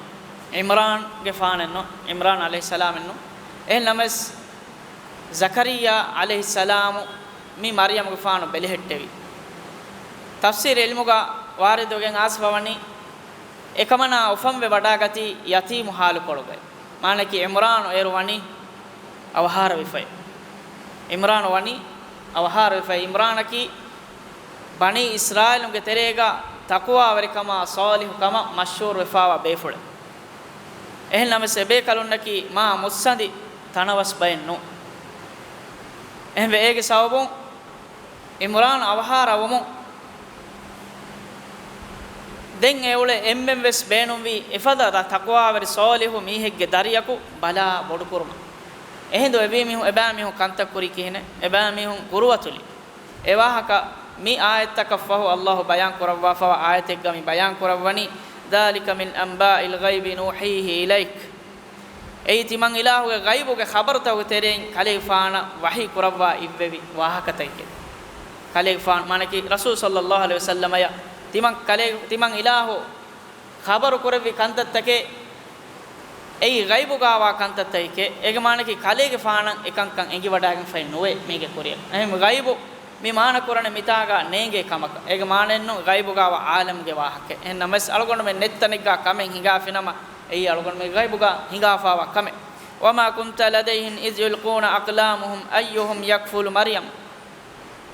ޢިމްރާންގެފާނެއްނު، ޢިމްރާން ޢަލައިހިއްސަލާމެއްނު. އެހެންނަމަވެސް، ޒަކަރިއްޔާ ޢަލައިހިއްސަލާމު މި މަރްޔަމްގެފާނު ބެލެހެއްޓެވީ. ތަފްސީރު ޢިލްމުގަ ވާރިދުވެގެން އާސިފަވަނީ، އެކަމަނާ އުފަންވެ ވަޑާގަތީ ޔަތީމު ޙާލުކޮޅުގައި. މާނައަކީ، ޢިމްރާނު އޭރު ވަނީ އަވަހާރަވެފައި. ޢިމްރާނު ވަނީ އަވަހާރަވެފައި. ޢިމްރާނަކީ ބަނީ އިސްރާއީލުންގެ ތެރޭގަ ތަޤްވާވެރިކަމާ ޞާލިޙު ކަމަށް މަޝްހޫރުވެފާވާ ބޭފުޅެއް. އެހެންނަމަވެސް އެބޭކަލުންނަކީ މާ މުއްސަނދި ތަނަވަސް ބައެއް ނޫން. އެހެންވެ އޭގެ ސަބަބުން ޢިމްރާން އަވަހާރަވުމުން ދެން އެއުޅެ އެންމެން ވެސް ބޭނުންވީ އެފަދަ ތަޤްވާވެރި ޞާލިޙު މީހެއްގެ ދަރިޔަކު ބަލާ ބޮޑުކުރުމަށް. އެހިނދު އެބައިމީހުން، އެބައިމީހުން ކަންތައް ކުރީ ކިހިނެއް؟ އެބައިމީހުން ގުރުވަތުލި. އެވާހަކަ މި އާޔަތްތަކަށްފަހު އައްލާހު ބަޔާން ކުރައްވާފަވާ އާޔަތެއްގަ މި ބަޔާން ކުރައްވަނީ، ذلك من أنباء الغيب نوحيه إليك. އެއީ ތިމަން އިލާހުގެ ޣައިބުގެ ޚަބަރުތަކުގެ ތެރެއިން ކަލޭގެފާނަށް ވަޙީ ކުރައްވާ އިއްވެވި ވާހަކަތަކެއް. ކަލޭގެފާނު، މާނައަކީ ރަސޫލު ޞައްލައްލާހު ޢަލައިހި ވަސައްލަމަޔަށް ތިމަން ކަލޭ-، ތިމަން އިލާހު ޚަބަރު ކުރެއްވި ކަންތައްތަކެއް، އެއީ ޣައިބުގާވާ ކަންތައްތަކެކޭ. އޭގެ މާނައަކީ ކަލޭގެފާނަށް އެކަންކަން އެނގިވަޑައިގެންފައި ނުވޭ މީގެ ކުރިއަށް. އެހެން ޣައިބު މި މާނަ ކުރަނީ މިތާގަ ނޭނގޭ ކަމަކަށް. އޭގެ މާނައެއްނު ޣައިބުގާވާ ޢާލަމްގެ ވާހަކަ. އެހެން ނަމަވެސް އަޅުގަނޑުމެން ނެތް ތަނެއްގާ ކަމެއް ހިނގާފިނަމަ، އެއީ އަޅުގަނޑުމެން ޣައިބުގާ ހިނގާފާވާ ކަމެއް. وما كنت لديهم إذ يلقون أقلامهم أيهم يكفل مريم.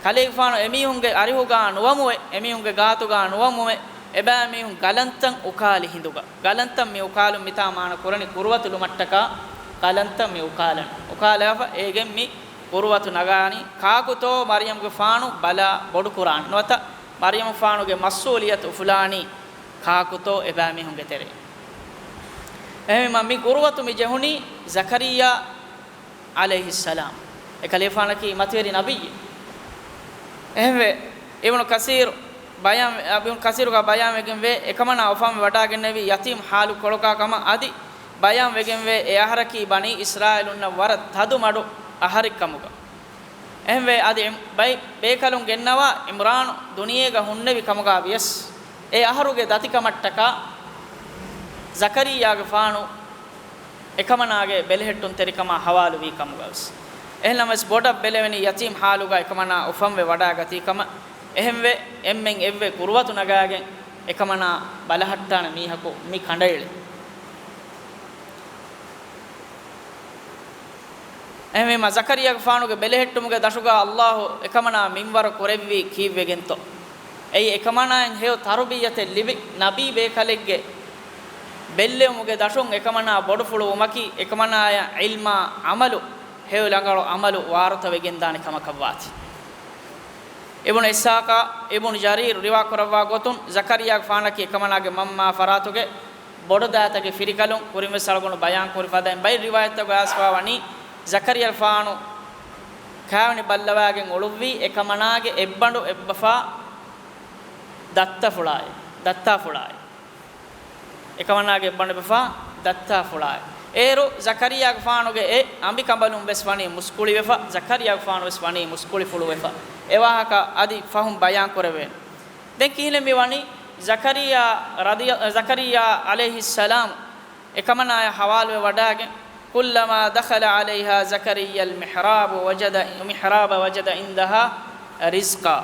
ކަލޭގެފާނު އެމީހުންގެ އަރިހުގާ ނުވަމުވެ، އެމީހުންގެ ގާތުގާ ނުވަމުވެ، އެބައިމީހުން ގަލަންތައް އުކާލި ހިނދުގަ. ގަލަންތައް މި އުކާލުން މިތާ މާނަ ކުރަނީ ގުރުވަތުލުމަށްޓަކާ ގަލަންތައް މި އުކާލަން. އުކާލާފަ އޭގެން މި ގުރުވަތު ނަގާނީ ކާކުތޯ މަރްޔަމްގެފާނު ބަލާ ބޮޑުކުރާނީ. ނުވަތަ މަރްޔަމްފާނުގެ މަސްއޫލިއްޔަތު އުފުލާނީ ކާކުތޯ އެބައިމީހުންގެ ތެރެއިން. އެހެންވީމަ މި ގުރުވަތު މި ޖެހުނީ ޒަކަރިއްޔާ ޢަލައިހިއްސަލާމް. އެކަލޭގެފާނަކީ މަތިވެރި ނަބިއްޔެއް. އެހެންވެ، އިބްނު ކަސީރު ބަޔާން، އިބްނު ކަސީރުގަ ބަޔާންވެގެންވޭ، އެކަމަނާ އުފަންވެ ވަޑާގެންނެވީ ޔަތީމް ޙާލު ކޮޅަކާ ކަމަށް. އަދި ބަޔާންވެގެންވޭ، އެ އަހަރަކީ ބަނީ އިސްރާއީލުންނަށް ވަރަށް ތަދު މަޑު އަހަރެއްކަމުގަ. އެހެންވެ، އަދި އެ ބައި-، ބޭކަލުން ގެންނަވާ ޢިމްރާނު ދުނިޔޭގަ ހުންނެވި ކަމުގަ ވިޔަސް، އެ އަހަރުގެ ދަތިކަމަށްޓަކާ ޒަކަރިއްޔާގެފާނު އެކަމަނާގެ ބެލެހެއްޓުންތެރިކަމާ ޙަވާލުވީ ކަމުގަވެސް. އެހެންނަމަވެސް ބޮޑަށް ބެލެވެނީ ޔަތީމް ޙާލުގަ އެކަމަނާ އުފަންވެ ވަޑާގަތީ ކަމަށް. އެހެންވެ، އެންމެން އެއްވެ ގުރުވަތު ނަގާގެން އެކަމަނާ ބަލަހައްޓާނެ މީހަކު މި ކަނޑައެޅި. އެހެންވީމަ، ޒަކަރިއްޔާގެފާނުގެ ބެލެހެއްޓުމުގެ ދަށުގަ ﷲ އެކަމަނާ މިންވަރު ކުރެއްވީ ކީއްވެގެންތޯ؟ އެއީ އެކަމަނާއަށް ހެޔޮ ތަރުބިއްޔަތެއް ލިބި، ނަބީ ބޭކަލެއްގެ ބެއްލެވުމުގެ ދަށުން އެކަމަނާ ބޮޑުފުޅުވުމަކީ، އެކަމަނާޔަށް ޢިލްމާ ޢަމަލު، ހެޔޮ ރަނގަޅު ޢަމަލު ވާރުތަވެގެންދާނެ ކަމަކަށްވާތީ. އިބްނު އިސްޙާޤާ، އިބްނު ޖަރީރު ރިވާކުރައްވާ ގޮތުން، ޒަކަރިއްޔާގެފާނަކީ އެކަމަނާގެ މަންމާ ފަރާތުގެ ބޮޑުދައިތަގެ ފިރިކަލުން، ކުރިންވެސް އަޅުގަނޑު ބަޔާންކުރި ފަދައިން ބައެއް ރިވާޔަތްތަކުގައި އައިސްފާވަނީ، ޒަކަރިއްޔާގެފާނު ކާވެނި ބައްލަވައިގެން އުޅުއްވީ އެކަމަނާގެ އެއްބަނޑު އެއްބަފާ ދައްތަފުޅާއި، ދައްތާފުޅާއި. އެކަމަނާގެ އެއްބަނޑު އެއްބަފާ ދައްތާފުޅާއި. އޭރު ޒަކަރިއްޔާގެފާނުގެ އެ އަނބިކަނބަލުން ވެސް ވަނީ މުސްކުޅިވެފަ، ޒަކަރިއްޔާގެފާނު ވެސް ވަނީ މުސްކުޅިފުޅުވެފަ. އެވާހަކަ އަދި ފަހުން ބަޔާންކުރެވޭނެ. ދެން ކިހިނެއް މި ވަނީ؟ ޒަކަރިއްޔާ ރަޟިޔަ-، ޒަކަރިއްޔާ ޢަލައިހިއްސަލާމް އެކަމަނާޔާ ޙަވާލުވެ ވަޑާގެން، كلما دخل عليها زكريا المحراب وجد، محراب وجد عندها رزقا.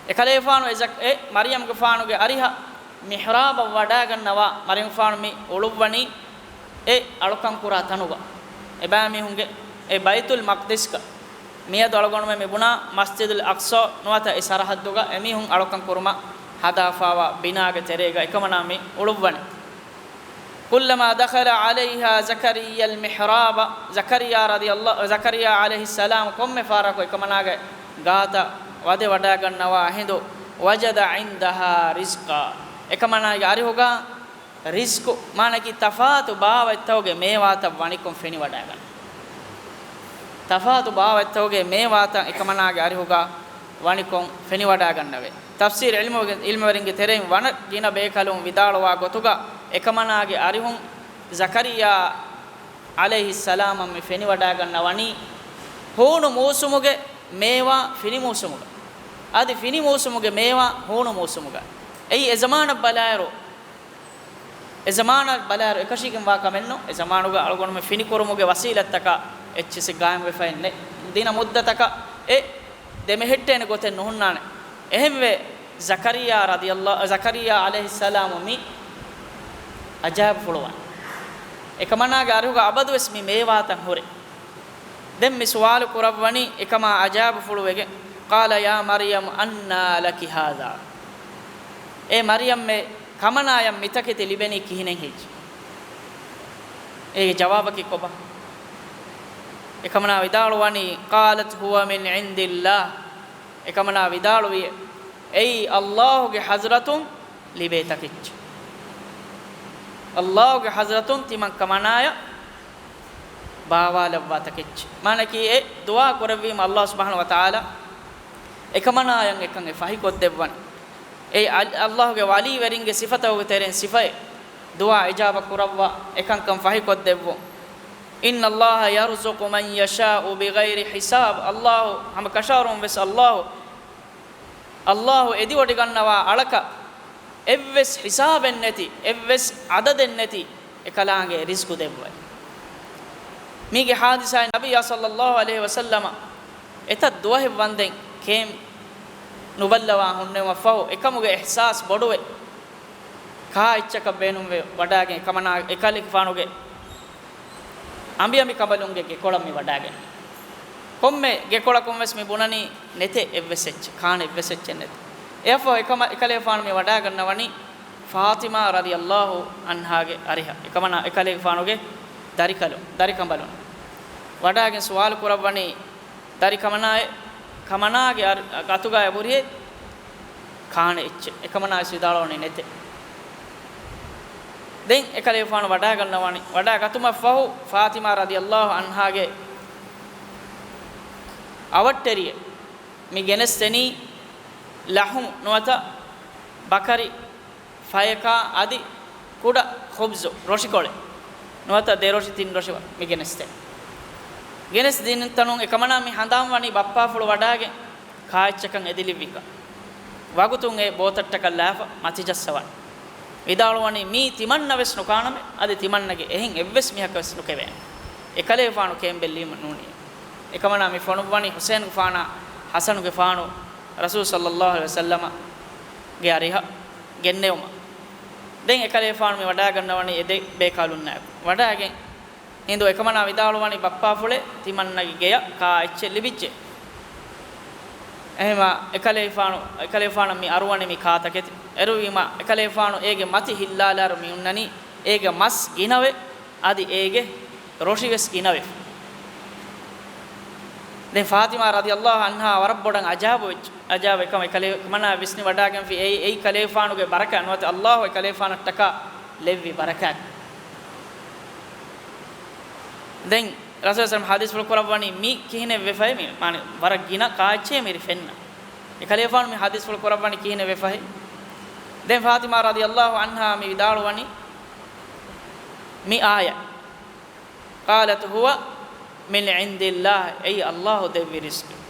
އެކަލޭފާނު އެ ޒަކް-، އެ މަރިޔަމްގެފާނުގެ އަރިހަށް މިޙްރާބަށް ވަޑާގަންނަވާ، މަރިޔަމްގެފާނު މި އުޅުއްވަނީ އެ އަޅުކަންކުރާ ތަނުގަ، އެބައިމީހުންގެ އެ ބައިތުލް މަޤްދިސްގަ. މިއަދު އަޅުގަނޑުމެން މި ބުނާ މަސްޖިދުލް އަޤްޞާ ނުވަތަ އެ ސަރަޙައްދުގަ އެމީހުން އަޅުކަން ކުރުމަށް ހަދާފާވާ ބިނާގެ ތެރޭގަ އެކަމަނާ މި އުޅުއްވަނީ. كلما دخل عليها زكريا المحراب، ޒަކަރިއްޔާ ރަޟިޔަﷲ، ޒަކަރިއްޔާ ޢަލައިހިއްސަލާމް ކޮންމެ ފަހަރަކު އެކަމަނާގެ ގާތަށް ވަދެ ވަޑާގަންނަވާ ހިނދު، وجد عندها رزقا، އެކަމަނާގެ އަރިހުގަ ރިޒްޤު، މާނައަކީ ތަފާތު ބާވަތްތަކުގެ މޭވާތައް ވަނިކޮށް ފެނިވަޑާގަން. ތަފާތު ބާވަތްތަކުގެ މޭވާތައް އެކަމަނާގެ އަރިހުގަ ވަނިކޮށް ފެނިވަޑާގަންނަވޭ. ތަފްސީރު ޢިލްމުގެ، ޢިލްމުވެރިންގެ ތެރެއިން ވަނަ ގިނަ ބޭކަލުން ވިދާޅުވާ ގޮތުގަ، އެކަމަނާގެ އަރިހުން ޒަކަރިއްޔާ ޢަލައިހިއްސަލާމަށް މި ފެނިވަޑާގަންނަވަނީ ހޫނު މޫސުމުގެ މޭވާ ފިނި މޫސުމުގަ، އަދި ފިނި މޫސުމުގެ މޭވާ ހޫނު މޫސުމުގަ. އެއީ އެ ޒަމާނަށް ބަލާއިރު، އެ ޒަމާނަށް ބަލާއިރު އެކަށީގެން ވާ ކަމެއްނު. އެ ޒަމާނުގަ އަޅުގަނޑުމެން ފިނިކުރުމުގެ ވަސީލަތްތަކާ އެއްޗިސް ގާއިމްވެފައެއް ނެތް. ދިނަ މުއްދަތަކަށް އެ ދެމެހެއްޓޭނެ ގޮތެއް ނުހުންނާނެ. އެހެންވެ، ޒަކަރިއްޔާ ރަޟިޔަﷲ، ޒަކަރިއްޔާ ޢަލައިހިއްސަލާމު މި އަޖާއިބުފުޅުވާނެ. އެކަމަނާގެ އަރިހުގަ އަބަދުވެސް މި މޭވާތައް ހުރޭ. ދެން މި ސުވާލު ކުރައްވަނީ އެކަމާ އަޖާއިބުފުޅުވެގެން، قال يا مريم أنى لك هذا؟ އޭ މަރިޔަމްމޭ، ކަމަނާޔަށް މިތަކެތި ލިބެނީ ކިހިނެއް ހެއްޔެވެ؟ އޭގެ ޖަވާބަކީ ކޮބާ؟ އެކަމަނާ ވިދާޅުވަނީ، قالت هو من عند الله. އެކަމަނާ ވިދާޅުވި، އެއީ ﷲ ގެ ޙަޟްރަތުން ލިބޭ ތަކެއްޗެއް. ﷲ ގެ ޙަޟްރަތުން ތިމަން ކަމަނާޔަށް ބާވާލައްވާ ތަކެއްޗެއް. މާނައަކީ އެ ދުޢާ ކުރެއްވީމަ ﷲ ސުބްޙާނަހޫ ވަތަޢާލާ އެކަމަނާޔަށް އެކަން އެ ފަހިކޮށްދެއްވަން. އެ އަލް-، ﷲ ގެ ވަލީވެރިންގެ ސިފަތަކުގެ ތެރެއިން ސިފައެއް، ދުޢާ އިޖާބަ ކުރައްވާ އެކަންކަން ފަހިކޮށްދެއްވުން. إن الله يرزق من يشاء بغير حساب. ﷲ ހަމަ ކަށަވަރުން ވެސް ﷲ، ﷲ އެދިވޮޑިގަންނަވާ އަޅަކަށް އެއްވެސް ހިސާބެއް ނެތި، އެއްވެސް އަދަދެއް ނެތި އެކަލާނގެ ރިޒްޤު ދެއްވައި. މީގެ ޙާދިސާއިން ނަބިއްޔާ ޞައްލައްލާހު ޢަލައިހި ވަސައްލަމަ އެތައް ދުވަހެއް ވަންދެން ކޭން ނުބައްލަވާ ހުންނެވުމަށްފަހު، އެކަމުގެ އިޙްސާސް ބޮޑުވެ، ކާ އެއްޗަކަށް ބޭނުންވެ ވަޑާގެން އެކަމަނާ އެކަލޭގެފާނުގެ އަނބިއަނބިކަނބަލުންގެ ގެކޮޅަށް މި ވަޑާގެން. ކޮންމެ ގެކޮޅަކުން ވެސް މި ބުނަނީ ނެތޭ އެއްވެސް އެއްޗެއް، ކާނެ އެއްވެސް އެއްޗެއް ނެތޭ. އެއަށްފަހު އެކަމަ-، އެކަލޭގެފާނު މި ވަޑާގަންނަވަނީ ފާޠިމާ ރަޟިޔަﷲ ޢަންހާގެ އަރިހަށް. އެކަމަނާ އެކަލޭގެފާނުގެ ދަރިކަލު، ދަރިކަނބަލުން. ވަޑާގެން ސުވާލު ކުރައްވަނީ، ދަރި ކަމަނާއެ-، ކަމަނާގެ އަރި-، ގަތުގައި އެބުރިއޭ ކާނެ އެއްޗެއް. އެކަމަނާ ވެސް ވިދާޅުވަނީ ނެތޭ. ދެން އެކަލޭގެފާނު ވަޑާގަންނަވާނެ. ވަޑާގަތުމަށްފަހު ފާޠިމާ ރަޟިޔަﷲ ޢަންހާގެ އަވަށްޓެރިއެއް މި ގެނެސްދެނީ ލަޙުމު ނުވަތަ ބަކަރި ފަޔަކާ އަދި ކުޑަ ޚުބްޒު، ރޮށިކޮޅެއް ނުވަތަ ދެ ރޮށި ތިން ރޮށި މި ގެނެސްދޭ. ގެނެސް ދިން ތަނުން އެކަމަނާ މި ހަނދާން ވަނީ ބައްޕާފުޅު ވަޑާގެން ކާއެއްޗަކަށް އެދިލިއްވިކަން. ވަގުތުން އެ ބޯތައްޓަކަށް ލާފަ މަތިޖައްސަވަން. ވިދާޅުވަނީ މީ ތިމަންނަ ވެސް ނުކާނަމޭ، އަދި ތިމަންނަގެ އެހެން އެއްވެސް މީހަކަށް ވެސް ނުކެވޭނެ. އެކަލޭގެފާނު ކޭން ބެއްލީމަ ނޫނީ. އެކަމަނާ މި ފޮނުއްވަނީ ޙުސައިންގެފާނާ ޙަސަނުގެފާނު ރަސޫލު ޞައްލައްލާހު ޢަލައިހި ވަސައްލަމަ ގެ އަރިހަށް ގެންނެވުމަށް. ދެން އެކަލޭގެފާނު މި ވަޑާގަންނަވަނީ އެ ދެ ބޭކާލުންނާއެކު. ވަޑާގެން ހިނދު އެކަމަނާ ވިދާޅުވަނީ، ބައްޕާފުޅޭ، ތިމަންނަގެ ގެޔަށް ކާ އެއްޗެއް ލިބިއްޖެ. އެހެމަ އެކަލޭފާނު، އެކަލޭފާނަށް މި އަރުވަނީ މި ކާތަކެތި. އެރުވީމަ އެކަލޭފާނު އޭގެ މަތި ހިއްލާލާރު މި އުންނަނީ އޭގެ މަސް ގިނަވެ، އަދި އޭގެ ރޮށިވެސް ގިނަވެފަ. ދެން ފާތިމާ ރަޟިޔަﷲ ޢަންހާ ވަރަށް ބޮޑަށް އަޖާބު ވެއްޖެ. އަޖާބު އެކަމަށް އެކަލޭ-، އެކަމަނާ ވިސްނި ވަޑާގެންފި އެއީ، އެއީ ކަލޭފާނުގެ ބަރަކާތް ނުވަތަ ﷲ އެކަލޭފާނަށްޓަކާ ލެއްވި ބަރަކާތް. ދެން ރަސޫލު ސަލް ޙަދީޘްފުޅު ކުރައްވަނީ މި ކިހިނެއް ވެފައި މި، މާނަ ވަރަށް ގިނަ ކާއެއްޗޭ މިރި ފެންނަ. އެކަލޭފާނު މި ޙަދީޘްފުޅު ކުރައްވަނީ ކިހިނެއް ވެފައި. ދެން ފާތިމާ ރަޟިޔަﷲ ޢަންހާ މި ވިދާޅުވަނީ މި އާޔަތް. قالت هو من عند الله، އެއީ ﷲ ދެއްވި ރިޒްޤެއް.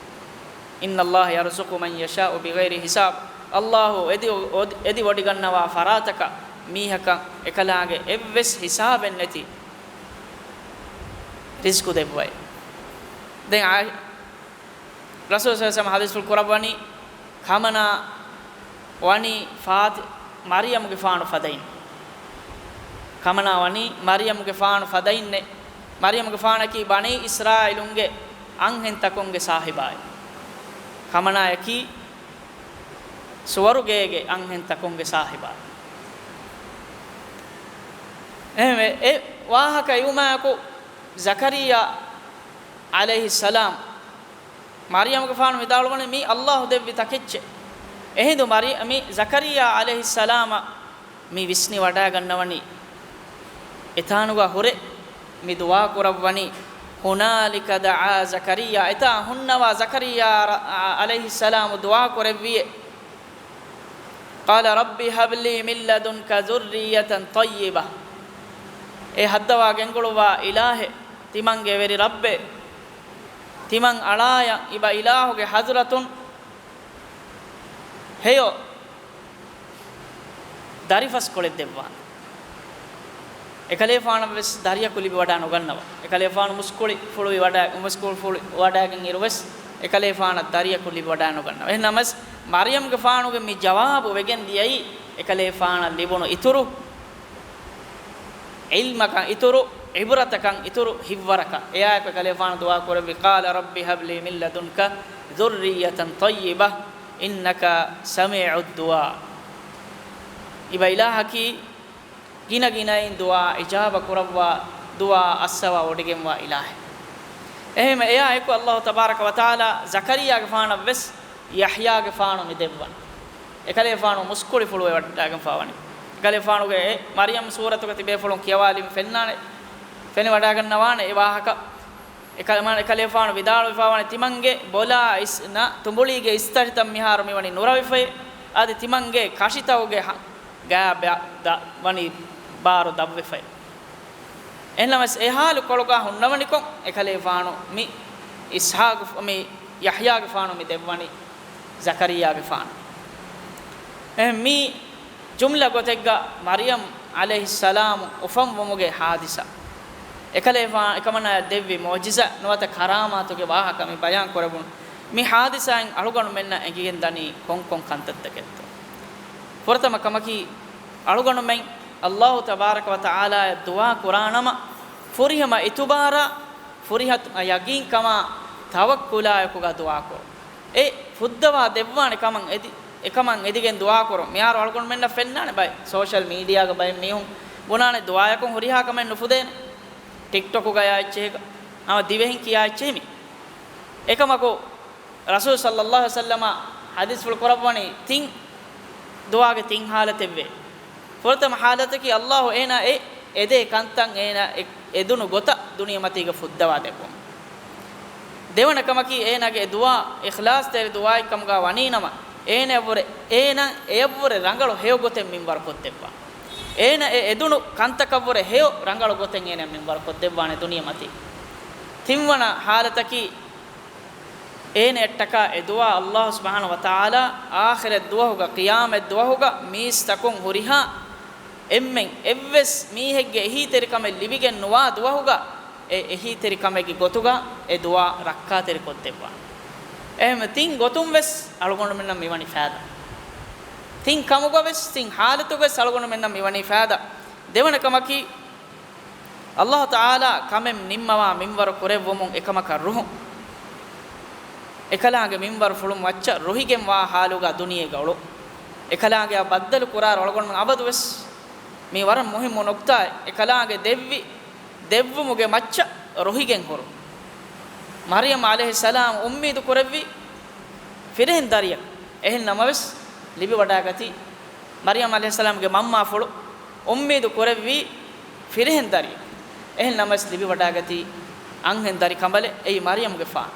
إن الله يرزق من يشاء بغير حساب. ﷲ އެދި-، އޮ-، އެދިވޮޑިގަންނަވާ ފަރާތަކަށް މީހަކަށް އެކަލާނގެ އެއްވެސް ހިސާބެއް ނެތި ރިޒްޤު ދެއްވައި. ދެން އާ-، ރަސޫލު ސަލް ޙަދީޘްފުޅު ކުރައްވަނީ، ކަމަނާ ވަނީ ފާތި-، މަރިޔަމުގެފާނު ފަދައިން. ކަމަނާ ވަނީ މަރިޔަމުގެފާނު ފަދައިންނެއް. މަރިޔަމުގެފާނަކީ ބަނީ އިސްރާއީލުންގެ އަންހެންތަކުންގެ ސާހިބާއެއް. ކަމަނާޔަކީ ސުވަރުގޭގެ އަންހެންތަކުންގެ ސާހިބާ. އެހެންވެ، އެ ވާހަކަ އިވުމާއެކު، ޒަކަރިއްޔާ ޢަލައިހިއްސަލާމް، މަރިޔަމުގެފާނު ވިދާޅުވަނީ މީ ﷲ ދެއްވި ތަކެއްޗެއް. އެހިނދު މަރި-، މި ޒަކަރިއްޔާ ޢަލައިހިއްސަލާމަށް މި ވިސްނި ވަޑާގަންނަވަނީ، އެތާނުގަ ހުރެ މި ދުޢާ ކުރައްވަނީ، هنالك دعا زكريا، އެތާ ހުންނަވާ ޒަކަރިއްޔާ ރަ-، ޢަލައިހިއްސަލާމު ދުޢާ ކުރެއްވިއޭ. قال رب هب لي من لدنك ذرية طيبة. އޭ ހައްދަވާ ގެންގުޅުއްވާ އިލާހެއް، ތިމަންގެ ވެރި ރައްބޭ، ތިމަން އަޅާޔަށް އިބަ އިލާހުގެ ޙަޟްރަތުން ހެޔޮ ދަރިފަސްކޮޅެއް ދެއްވާނެ. އެކަލޭފާނަށް ވެސް ދަރިޔަކު ލިބި ވަޑާ ނުގަންނަވާ. އެކަލޭފާނު މުސްކުޅި ފުޅުވި ވަޑާ-، މުސްކުޅި ފުޅުވި ވަޑާގެން އިރު ވެސް އެކަލޭފާނަށް ދަރިޔަކު ލިބި ވަޑާ ނުގަންނަވާ. އެހެންނަމަވެސް މަރިޔަމްގެފާނުގެ މި ޖަވާބު ވެގެން ދިޔައީ އެކަލޭފާނަށް ލިބުނު އިތުރު ޢިލްމަކަށް އިތުރު، ޢިބްރަތަކަށް އިތުރު ހިއްވަރަކަށް. އެއާއެކު އެކަލޭފާނު ދުޢާ ކުރެއްވި، قال رب هب لي من لدنك ذرية طيبة إنك سميع الدعاء. އިބަ އިލާހަކީ ގިނަ ގިނައިން ދުޢާ އިޖާބަ ކުރައްވާ، ދުޢާ އައްސަވާ ވޮޑިގެންވާ އިލާހެއް. އެހެން އެއާ އެކު ﷲ ތަބާރަކަ ވަތަޢާލާ ޒަކަރިއްޔާގެފާނަށް ވެސް ޔަޙްޔާގެފާނު މި ދެއްވަން. އެކަލޭފާނު މުސްކުޅިފުޅުވެ ވަޑާގެންފާވަނީ. އެކަލޭފާނުގެ އެ މަރިޔަމް ސޫރަތުގަ ތިބޭފުޅުން ކިޔަވާލީމަ ފެންނާނެ. ފެނިވަޑާގަންނަވާނެ އެ ވާހަކަ. އެކަ-، މާ-، އެކަލޭފާނު ވިދާޅުވެފާވާނެ ތިމަންގެ ބޮލާ އިސް ނަ ތުނބުޅީގެ އިސްތަށިތައް މިހާރު މިވަނީ ނުރަވިފައި. އަދި ތިމަންގެ ކަށިތައުގެ ހަ-، ގާ ބެ-، ދަ-، ވަނީ ބާރު ދަށްވެފައި. އެހެންނަމަވެސް އެ ޙާލު ކޮޅުގަ ހުންނަވަނިކޮށް، އެކަލޭފާނު މި އިސްޙާޤު މި ޔަޙްޔާގެފާނު މި ދެއްވަނީ ޒަކަރިއްޔާގެފާނު. އެ މި ޖުމްލަ ގޮތެއްގަ މަރިޔަމް ޢަލައިހިއްސަލާމު އުފަންވުމުގެ ޙާދިސާ. އެކަލޭފާނު އެކަމަނާޔަށް ދެއްވި މުޢުޖިޒާ ނުވަތަ ކަރާމާތުގެ ވާހަކަ މި ބަޔާން ކުރެވުނު. މި ޙާދިސާއިން އަޅުގަނޑުމެންނަށް އެނގިގެން ދަނީ ކޮންކޮން ކަންތައްތަކެއްތޯ؟ ފުރަތަމަ ކަމަކީ، އަޅުގަނޑުމެން ﷲ ތަބާރަކަ ވަތަޢާލާޔަށް ދުޢާ ކުރާނަމަ، ފުރިހަމަ އިތުބާރާ، ފުރިހަމަ ޔަގީންކަމާ ތަވައްކުލާ އެކުގަ ދުޢާ ކުރުން. އެ ފުއްދަވާ ދެއްވާނެ ކަމަށް އެދި-، އެކަމަށް އެދިގެން ދުޢާ ކުރުން. މިހާރު އަޅުގަނޑުމެންނަށް ފެންނާނެ ބައެއް ސޯޝަލް މީޑިއާގަ ބައެއް މީހުން ބުނާނެ ދުޢާޔަކުން ހުރިހާ ކަމެއް ނުފުދޭނެ. ޓިކްޓޮކުގަޔާ އެއްޗެހި ހަމަ ދިވެހިން ކިޔާ އެއްޗެހި މި. އެކަމަކު، ރަސޫލު ޞައްލައްލާހު ޢަލައިހި ވަސައްލަމަ ޙަދީޘްފުޅު ކުރައްވަނީ ތިން ދުޢާގެ ތިން ޙާލަތެއްވޭ. ފުރަތަމަ ޙާލަތަކީ ﷲ އޭނާ އެ އެދޭ ކަންތައް އޭނާ އެ އެދުނު ގޮތަށް ދުނިޔެމަތީގަ ފުއްދަވާ ދެއްވުން. ދެވަނަ ކަމަކީ އޭނާގެ ދުޢާ އިޚްލާޞްތެރި ދުޢާއެއްކަމުގަ ވަނީނަމަ، އޭނައަށްވުރެ، އޭނާ އެޔަށްވުރެ ރަނގަޅު ހެޔޮ ގޮތެއް މިންވަރު ކޮށްދެއްވާ. އޭނަ އެ އެދުނު ކަންތަކަށްވުރެ ހެޔޮ ރަނގަޅު ގޮތެއް އޭނަ މިންވަރު ކޮށްދެއްވާނެ ދުނިޔެމަތީ. ތިންވަނަ ޙާލަތަކީ، އޭނައަށްޓަކާ އެ ދުޢާ ﷲ ސުބްޙާނަހޫ ވަތަޢާލާ އާޚިރަތް ދުވަހުގަ، ޤިޔާމަތް ދުވަހުގަ މީސްތަކުން ހުރިހާ އެންމެން އެއްވެސް މީހެއްގެ އެހީތެރިކަމެއް ލިބިގެން ނުވާ ދުވަހުގަ، އެ އެހީތެރިކަމެއްގެ ގޮތުގަ އެ ދުޢާ ރައްކާތެރި ކޮށްދެއްވާނެ. އެހެން ތިން ގޮތުން ވެސް އަޅުގަނޑުމެންނަށް މިވަނީ ފައިދާ. ތިން ކަމުގަ ވެސް، ތިން ޙާލަތުގަ ވެސް އަޅުގަނޑުމެންނަށް މިވަނީ ފައިދާ. ދެވަނަ ކަމަކީ، އައްލާހު ތަޢާލާ ކަމެއް ނިންމަވާ މިންވަރު ކުރެއްވުމުން އެކަމަކަށް ރުހުން. އެކަލާނގެ މިންވަރުފުޅުން މައްޗަށް ރުހިގެން ވާ ހާލުގަ ދުނިޔޭގަ އުޅުން. އެކަލާނގެއާ ބައްދަލު ކުރާއިރު އަޅުގަނޑުމެން އަބަދުވެސް މީ ވަރަށް މުހިއްމު ނުކްތާއެއް. އެކަލާނގެ ދެއްވި ދެއްވުމުގެ މައްޗަށް ރުހިގެން ހުރުން. މަރްޔަމް ޢަލައިހިއްސަލާމް އުއްމީދު ކުރެއްވި ފިރިހެން ދަރިއަކު. އެހެން ނަމަވެސް ލިބިވަޑާގަތީ މަރްޔަމް ޢަލައިހިއްސަލާމްގެ މަންމާފުޅު އުއްމީދު ކުރެއްވީ ފިރިހެން ދަރިއެއް. އެހެން ނަމަވެސް ލިބިވަޑާގަތީ އަންހެން ދަރި ކަނބަލެއް، އެއީ މަރްޔަމްގެފާނު.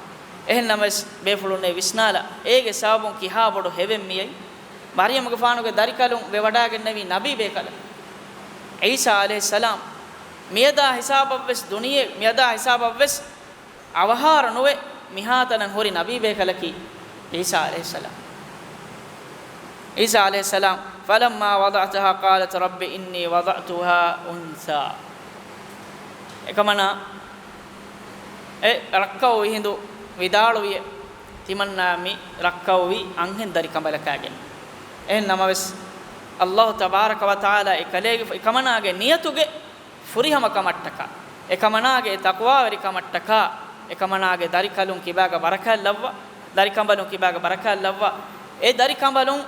އެހެން ނަމަވެސް ބޭފުޅުންނޭ ވިސްނާލާ، އޭގެ ސަބަބުން ކިހާ ބޮޑު ހެވެއް މިއައީ؟ މަރްޔަމްގެފާނުގެ ދަރިކަލުން ވެވަޑާގެންނެވީ ނަބީ ބޭކަލެއް. ޢީސާ ޢަލައިހިއްސަލާމް. މިއަދާ ހިސާބަށްވެސް ދުނިޔެ، މިއަދާ ހިސާބަށްވެސް އަވަހާރަ ނުވެ މިހާތަނަށް ހުރި ނަބީ ބޭކަލަކީ ޢީސާ ޢަލައިހިއްސަލާމް. ޢީސާ ޢަލައިހިއްސަލާމް، فلما وضعتها قالت رب إني وضعتها أنثى. އެކަމަނާ އެ ރައްކައު ވިހިނދު ވިދާޅުވިއެ، ތިމަންނާ މި ރައްކައުވީ އަންހެން ދަރި ކަނބަލަކާގެން. އެހެން ނަމަވެސް، އައްލާހު ތަބާރަކަ ވަ ތަޢާލާ އެކަލޭގެ، އެކަމަނާގެ ނިޔަތުގެ ފުރިހަމަކަމަށްޓަކާ، އެކަމަނާގެ ތަޤްވާވެރިކަމަށްޓަކާ، އެކަމަނާގެ ދަރިކަލުން ކިބާގަ ބަރަކާތް ލައްވާ، ދަރިކަނބަލުން ކިބާގަ ބަރަކާތް ލައްވާ، އެ ދަރިކަނބަލުން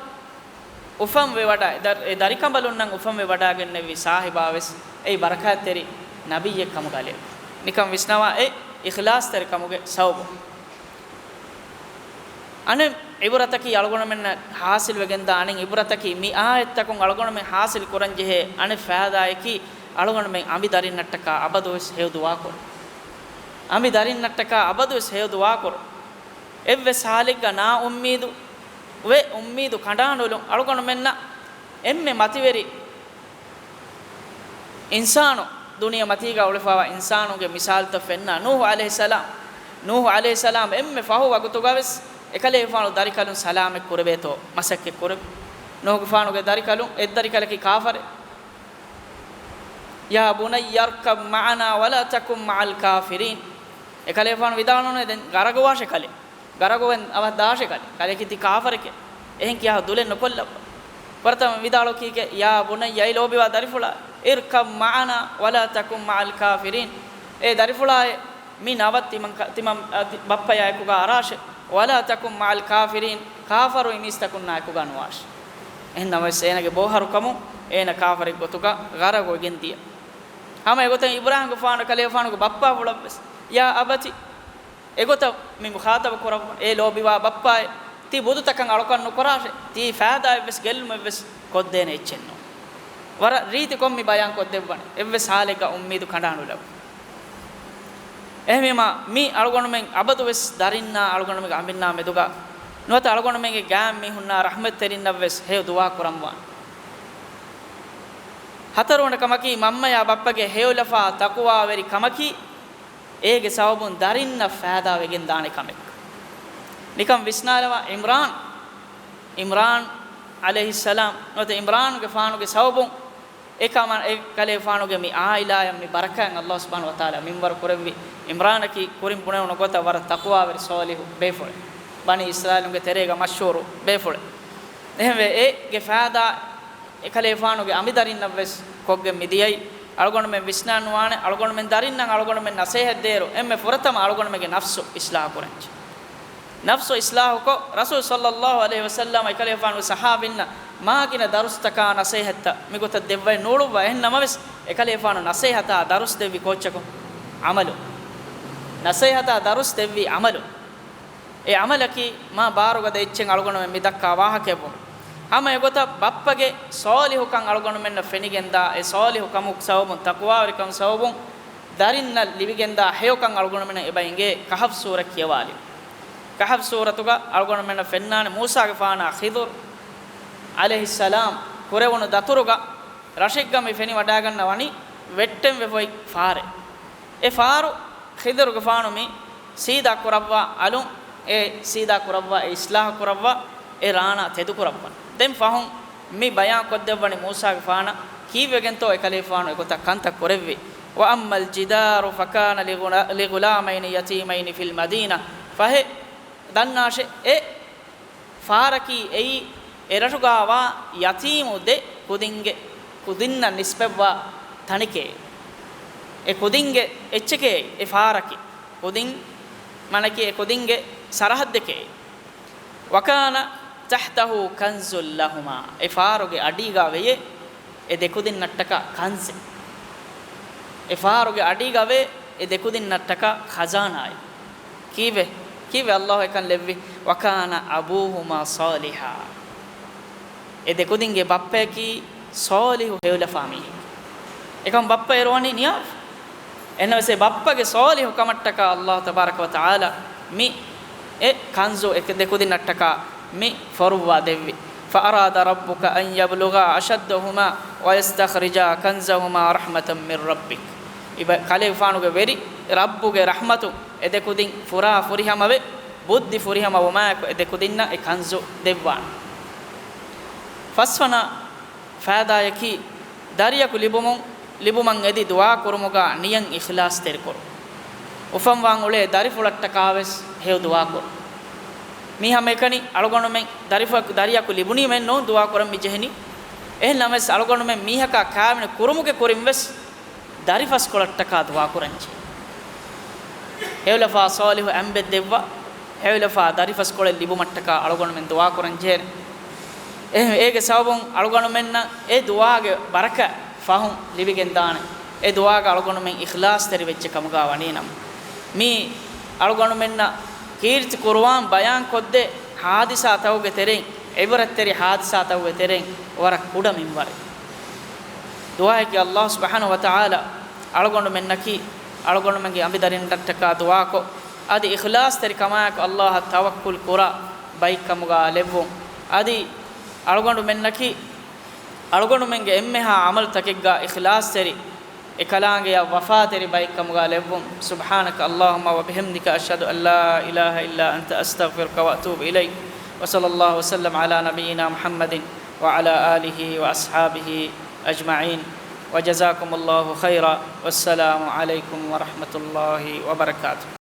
އުފަންވެވަޑާ، އެ ދަރި، އެ ދަރިކަނބަލުންނަށް އުފަންވެވަޑާގެންނެވި ސާހިބާވެސް އެއީ ބަރަކާތްތެރި ނަބިއްޔެއް ކަމުގަ އަލޭ. ނިކަން ވިސްނަވާ، އެ އިޚްލާޞްތެރިކަމުގެ ސަބަބުން. އަނެއް ޢިބުރަތަކީ އަޅުގަނޑުމެންނަށް ޙާޞިލްވެގެންދާ އަނެއް ޢިބުރަތަކީ، މި އާޔަތްތަކުން އަޅުގަނޑުމެން ޙާޞިލް ކުރަންޖެހޭ އަނެއް ފައިދާއަކީ، އަޅުގަނޑުމެން އަނބި ދަރިންނަށްޓަކާ އަބަދުވެސް ހެޔޮ ދުޢާކުރުން. އަނބި ދަރިންނަށްޓަކާ އަބަދުވެސް ހެޔޮ ދުޢާކުރުން. އެއްވެސް ޙާލެއްގަ ނާއުއްމީދު ވެ، އުއްމީދު ކަނޑާނުލުން. އަޅުގަނޑުމެންނަށް އެންމެ މަތިވެރި އިންސާނު ދުނިޔެ މަތީގަ އުޅެފަވާ އިންސާނުންގެ މިސާލުތައް ފެންނަ ނޫޙު ޢަލައިހިއްސަލާމް. ނޫޙު ޢަލައިހިއްސަލާމް އެންމެ ފަހު ވަގުތުގަވެސް އެކަލޭގެފާނު ދަރިކަލުން ސަލާމަތް ކުރެވޭތޯ މަސައްކަތް ކުރެވި. ނޫޙުގެފާނުގެ ދަރިކަލުން އެއްދަރިކަލަކީ ކާފަރެއް. يا بني اركب معنا ولا تكن مع الكافرين. އެކަލޭގެފާނު ވިދާޅުވަނީ ދެން ގަރަގުވާށޭ ކަލޭ. ގަރަގުވެން އަވަށް ދާށޭ ކަލޭ. ކަލޭ ކީ ތި ކާފަރެކޭ. އެހެން ކިޔާ ދުލެއް ނުކޮށްލައްވާ. ފުރަތަމަ ވިދާޅުވީކޭ، يا بني، އޭ ލޯބިވާ ދަރިފުޅާ، اركب معنا ولا تكن مع الكافرين. އޭ ދަރިފުޅާއޭ، މި ނަވަށް ތިމަން ކަ-، ތިމަން، އަ، ތި ބައްޕަޔާ އެކުގަ އަރާށޭ. ولا تكن مع الكافرين، ކާފަރު މީސްތަކުންނާ އެކުގަ ނުވާށޭ. އެހެން ނަމަވެސް އޭނަގެ ބޯހަރުކަމުން އޭނަ ކާފަރެއް ގޮތުގަ ގަރަގުވެގެން ދިޔަ. ހަމަ އެގޮތަށް އިބްރާހީމްގެފާނު ކަލޭގެފާނުގެ ބައްޕާފުޅަށްވެސް، يا أبت، އެގޮތަށް މި މުޚާޠަބު ކުރައްވަން. އޭ ލޯބިވާ ބައްޕާއޭ، ތި ބުދުތަކަށް އަޅުކަން ނުކުރާށޭ، ތީ ފައިދާއެއްވެސް ގެއްލުމެއްވެސް ކޮށްދޭނެ އެއްޗެއް ނޫން. ވަރަށް ރީތިކޮށް މި ބަޔާން ކޮށްދެއްވަނީ، އެއްވެސް ޙާލެއްގަ އުއްމީދު ކަނޑާނުލައްވަން. އެހެންވީމާ، މި އަޅުގަނޑުމެން އަބަދުވެސް ދަރިންނާ އަޅުގަނޑުމެންގެ އަނބިންނާ މެދުގަ ނުވަތަ އަޅުގަނޑުމެންގެ ގާތް މީހުންނާ ރަޙްމަތްތެރިންނަށްވެސް ހެޔޮ ދުޢާ ކުރަންވާނެ. ހަތަރުވަނަ ކަމަކީ، މަންމަޔާ ބައްޕަގެ ހެޔޮލަފާ ތަޤްވާވެރި ކަމަކީ، އޭގެ ސަބަބުން ދަރިންނަށް ފައިދާވެގެން ދާނެ ކަމެއް. ނިކަން ވިސްނާލަވާ، ޢިމްރާން، ޢިމްރާން ޢަލައިހިއްސަލާމް ނުވަތަ ޢިމްރާންގެފާނުގެ ސަބަބުން އެކަމަ-، އެކަލޭފާނުގެ މި ޢާއިލާއަށް މި ބަރަކާތް އައްލާހު ސުބްޙާނަހު ވަތަޢާލާ މިންވަރު ކުރެއްވި. ޢިމްރާނަކީ ކުރިން ބުނެވުނު ގޮތަށް ވަރަށް ތަޤްވާވެރި ޞާލިޙު ބޭފުޅެއް. ބަނީ އިސްރާއީލުންގެ ތެރޭގަ މަޝްހޫރު ބޭފުޅެއް. އެހެންވެ، އޭގެ ފައިދާ އެކަލޭފާނުގެ އަނބިދަރިންނަށްވެސް ކޮށްގެން މިދިޔައީ. އަޅުގަނޑުމެން ވިސްނާން ނުވާނެ، އަޅުގަނޑުމެން ދަރިންނަށް އަޅުގަނޑުމެން ނަސޭހަތް ދޭއިރު، އެންމެ ފުރަތަމަ އަޅުގަނޑުމެންގެ ނަފްސު އިޞްލާޙު ކުރަންޖެ. ނަފްސު އިޞްލާޙުކޮށް، ރަސޫލު ޞައްލައްލާހު ޢަލައިހި ވަސައްލަމަ އެކަލޭފާނުގެ ޞަޙާބީންނަށް މާގިނަ ދަރުސްތަކާ ނަސޭހަތްތައް މިގޮތަށް ދެއްވައެއް ނޫޅުއްވާ. އެހެން ނަމަވެސް، އެކަލޭފާނު ނަސޭހަތާ ދަރުސް ދެއްވި ކޯއްޗަކު؟ ޢަމަލު. ނަސޭހަތާ ދަރުސް ދެއްވީ ޢަމަލު. އެ ޢަމަލަކީ މާ ބާރުގަދަ އެއްޗެއް އަޅުގަނޑުމެން މި ދައްކާ ވާހަކައެއްވުން. ހަމަ އެގޮތަށް ބައްޕަގެ ޞާލިޙުކަން އަޅުގަނޑުމެންނަށް ފެނިގެންދާ، އެ ޞާލިޙު ކަމުގެ ސަބަބުން، ތަޤްވާވެރިކަން ސަބަބުން ދަރިންނަށް ލިބިގެންދާ ހެޔޮކަން އަޅުގަނޑުމެންނަށް އެބަ އިނގޭ ކަހަފް ސޫރަ ކިޔަވާލި. ކަހަފް ސޫރަތުގަ އަޅުގަނޑުމެންނަށް ފެންނާނެ މޫސާގެފާނާ ޚިޟުރު ޢަލައިހިއްސަލާމް ކުރެވުނު ދަތުރުގަ ރަށެއްގަ މި ފެނިވަޑާގަންނަވަނީ ވެއްޓެން ވެފައި ފާރެއް. އެ ފާރު ޚިޟިރުގެފާނު މި ސީދާ ކުރައްވާ އަލުން، އެ ސީދާ ކުރައްވާ، އެ އިޞްލާޙު ކުރައްވާ، އެ ރާނާ ތެދު ކުރައްވަން. ދެން ފަހުން މި ބަޔާން ކޮށްދެއްވަނީ މޫސާގެފާނަށް ކީއްވެގެންތޯ އެކަލޭފާނު އެގޮތަށް ކަންތައް ކުރެއްވީ. وأما الجدار فكان لغلا-، لغلامين يتيمين في المدينة. ފަހެ، ދަންނާށޭ، އެ ފާރަކީ އެއީ އެރަށުގާވާ ޔަތީމު ދެ ކުދިންގެ، ކުދިންނަށް ނިސްބަތްވާ ތަނެކޭ. އެ ކުދިންގެ އެއްޗެކޭ އެ ފާރަކީ. ކުދިން މަނަކީ އެ ކުދިންގެ ސަރަހައްދެކޭ. وكان تحته كنز لهما، އެ ފާރުގެ އަޑީގަ ވެޔޭ އެ ދެކުދިންނަށްޓަކާ ކަންޒެއް. އެ ފާރުގެ އަޑީގަ ވޭ އެ ދެކުދިންނަށްޓަކާ ޚަޒާނާއެއް. ކީއްވެ؟ ކީއްވެ ﷲ އެކަން ލެއްވި؟ وكان أبوهما صالحا. އެ ދެކުދިންގެ ބައްޕަޔަކީ ޞާލިޙު ހެޔޮލަފާ މީހެއް. އެކަމް ބައްޕަ އޭރު ވަނީ ނިޔާވެފަ. އެހެންނަމަވެސް އެ ބައްޕަގެ ޞާލިޙު ކަމަށްޓަކާ ﷲ ތަބާރަކަ ވަތަޢާލާ މި އެ ކަންޒު އެ ދެކުދިންނަށްޓަކާ މި ފޮރުއްވާ ދެއްވި. فأراد ربك أن يبلغا أشدهما ويستخرجا كنزهما رحمة من ربك. އިބަ-، ކަލޭގެފާނުގެ ވެރި ރައްބުގެ ރަޙްމަތުން އެ ދެކުދިން ފުރާ ފުރިހަމަވެ، ބުއްދި ފުރިހަމަވުމާއެކު އެ ދެކުދިންނަށް އެ ކަންޒު ދެއްވާނެ. ފަސްވަނަ ފައިދާޔަކީ، ދަރިޔަކު ލިބުމުން، ލިބުމަށް އެދި ދުޢާ ކުރުމުގަ ނިޔަތް އިޚްލާޞްތެރިކުރުން. އުފަންވާން އުޅޭ ދަރިފުޅަށްޓަކާވެސް ހެޔޮ ދުޢާ ކުރުން. މީ ހަމައެކަނި އަޅުގަނޑުމެން ދަރިފުޅަކު، ދަރިޔަކު ލިބުނީމެއްނޫން ދުޢާ ކުރަން މި ޖެހެނީ. އެހެން ނަމަވެސް އަޅުގަނޑުމެން މީހަކާ ކާވެނި ކުރުމުގެ ކުރިން ވެސް ދަރިފަސްކޮޅަށްޓަކާ ދުޢާކުރަންޖެހޭ. ހެޔޮލަފާ ޞާލިޙު އަނބެއް ދެއްވާ، ހެޔޮލަފާ ދަރިފަސްކޮޅެއް ލިބުމަށްޓަކާ އަޅުގަނޑުމެން ދުޢާކުރަންޖެހޭނެ. އެހެން އޭގެ ސަބަބުން އަޅުގަނޑުމެންނަށް އެ ދުޢާގެ ބަރަކަތް ފަހުން ލިބިގެންދާނެ. އެ ދުޢާގަ އަޅުގަނޑުމެން އިޚްލާޞްތެރި ވެއްޖެ ކަމުގަ ވަނީނަމަ، މީ އަޅުގަނޑުމެންނަށް ކީރިތި ޤުރުއާން ބަޔާންކޮށްދޭ ޙާދިސާތަކުގެ ތެރެއިން، ޢިބްރަތްތެރި ޙާދިސާތަކުގެ ތެރެއިން ވަރަށް ކުޑަ މިންވަރެއް. ދުޢާއަކީ ﷲ ސުބްޙާނަހޫ ވަތަޢާލާ އަޅުގަނޑުމެންނަކީ، އަޅުގަނޑުމެންގެ އަނބިދަރިންނަށްޓަކާ ދުޢާކޮށް، އަދި އިޚްލާޞްތެރިކަމާއެކު ﷲ އަށް ތަވައްކުލް ކުރާ ބައެއްކަމުގަ ލެއްވުން. އަދި އަޅުގަނޑުމެންނަކީ، އަޅުގަނޑުމެންގެ އެންމެހާ ޢަމަލުތަކެއްގަ އިޚްލާޞްތެރި، އެކަލާނގެޔަށް ވަފާތެރި ބައެއްކަމުގަ ލެއްވުން. سبحانك اللهم وبحمدك، أشهد أن لا إله إلا أنت، أستغفرك وأتوب إليك. وصلى الله وسلم على نبينا محمد وعلى آله وأصحابه أجمعين. وجزاكم الله خيرا. والسلام عليكم ورحمة الله وبركاته.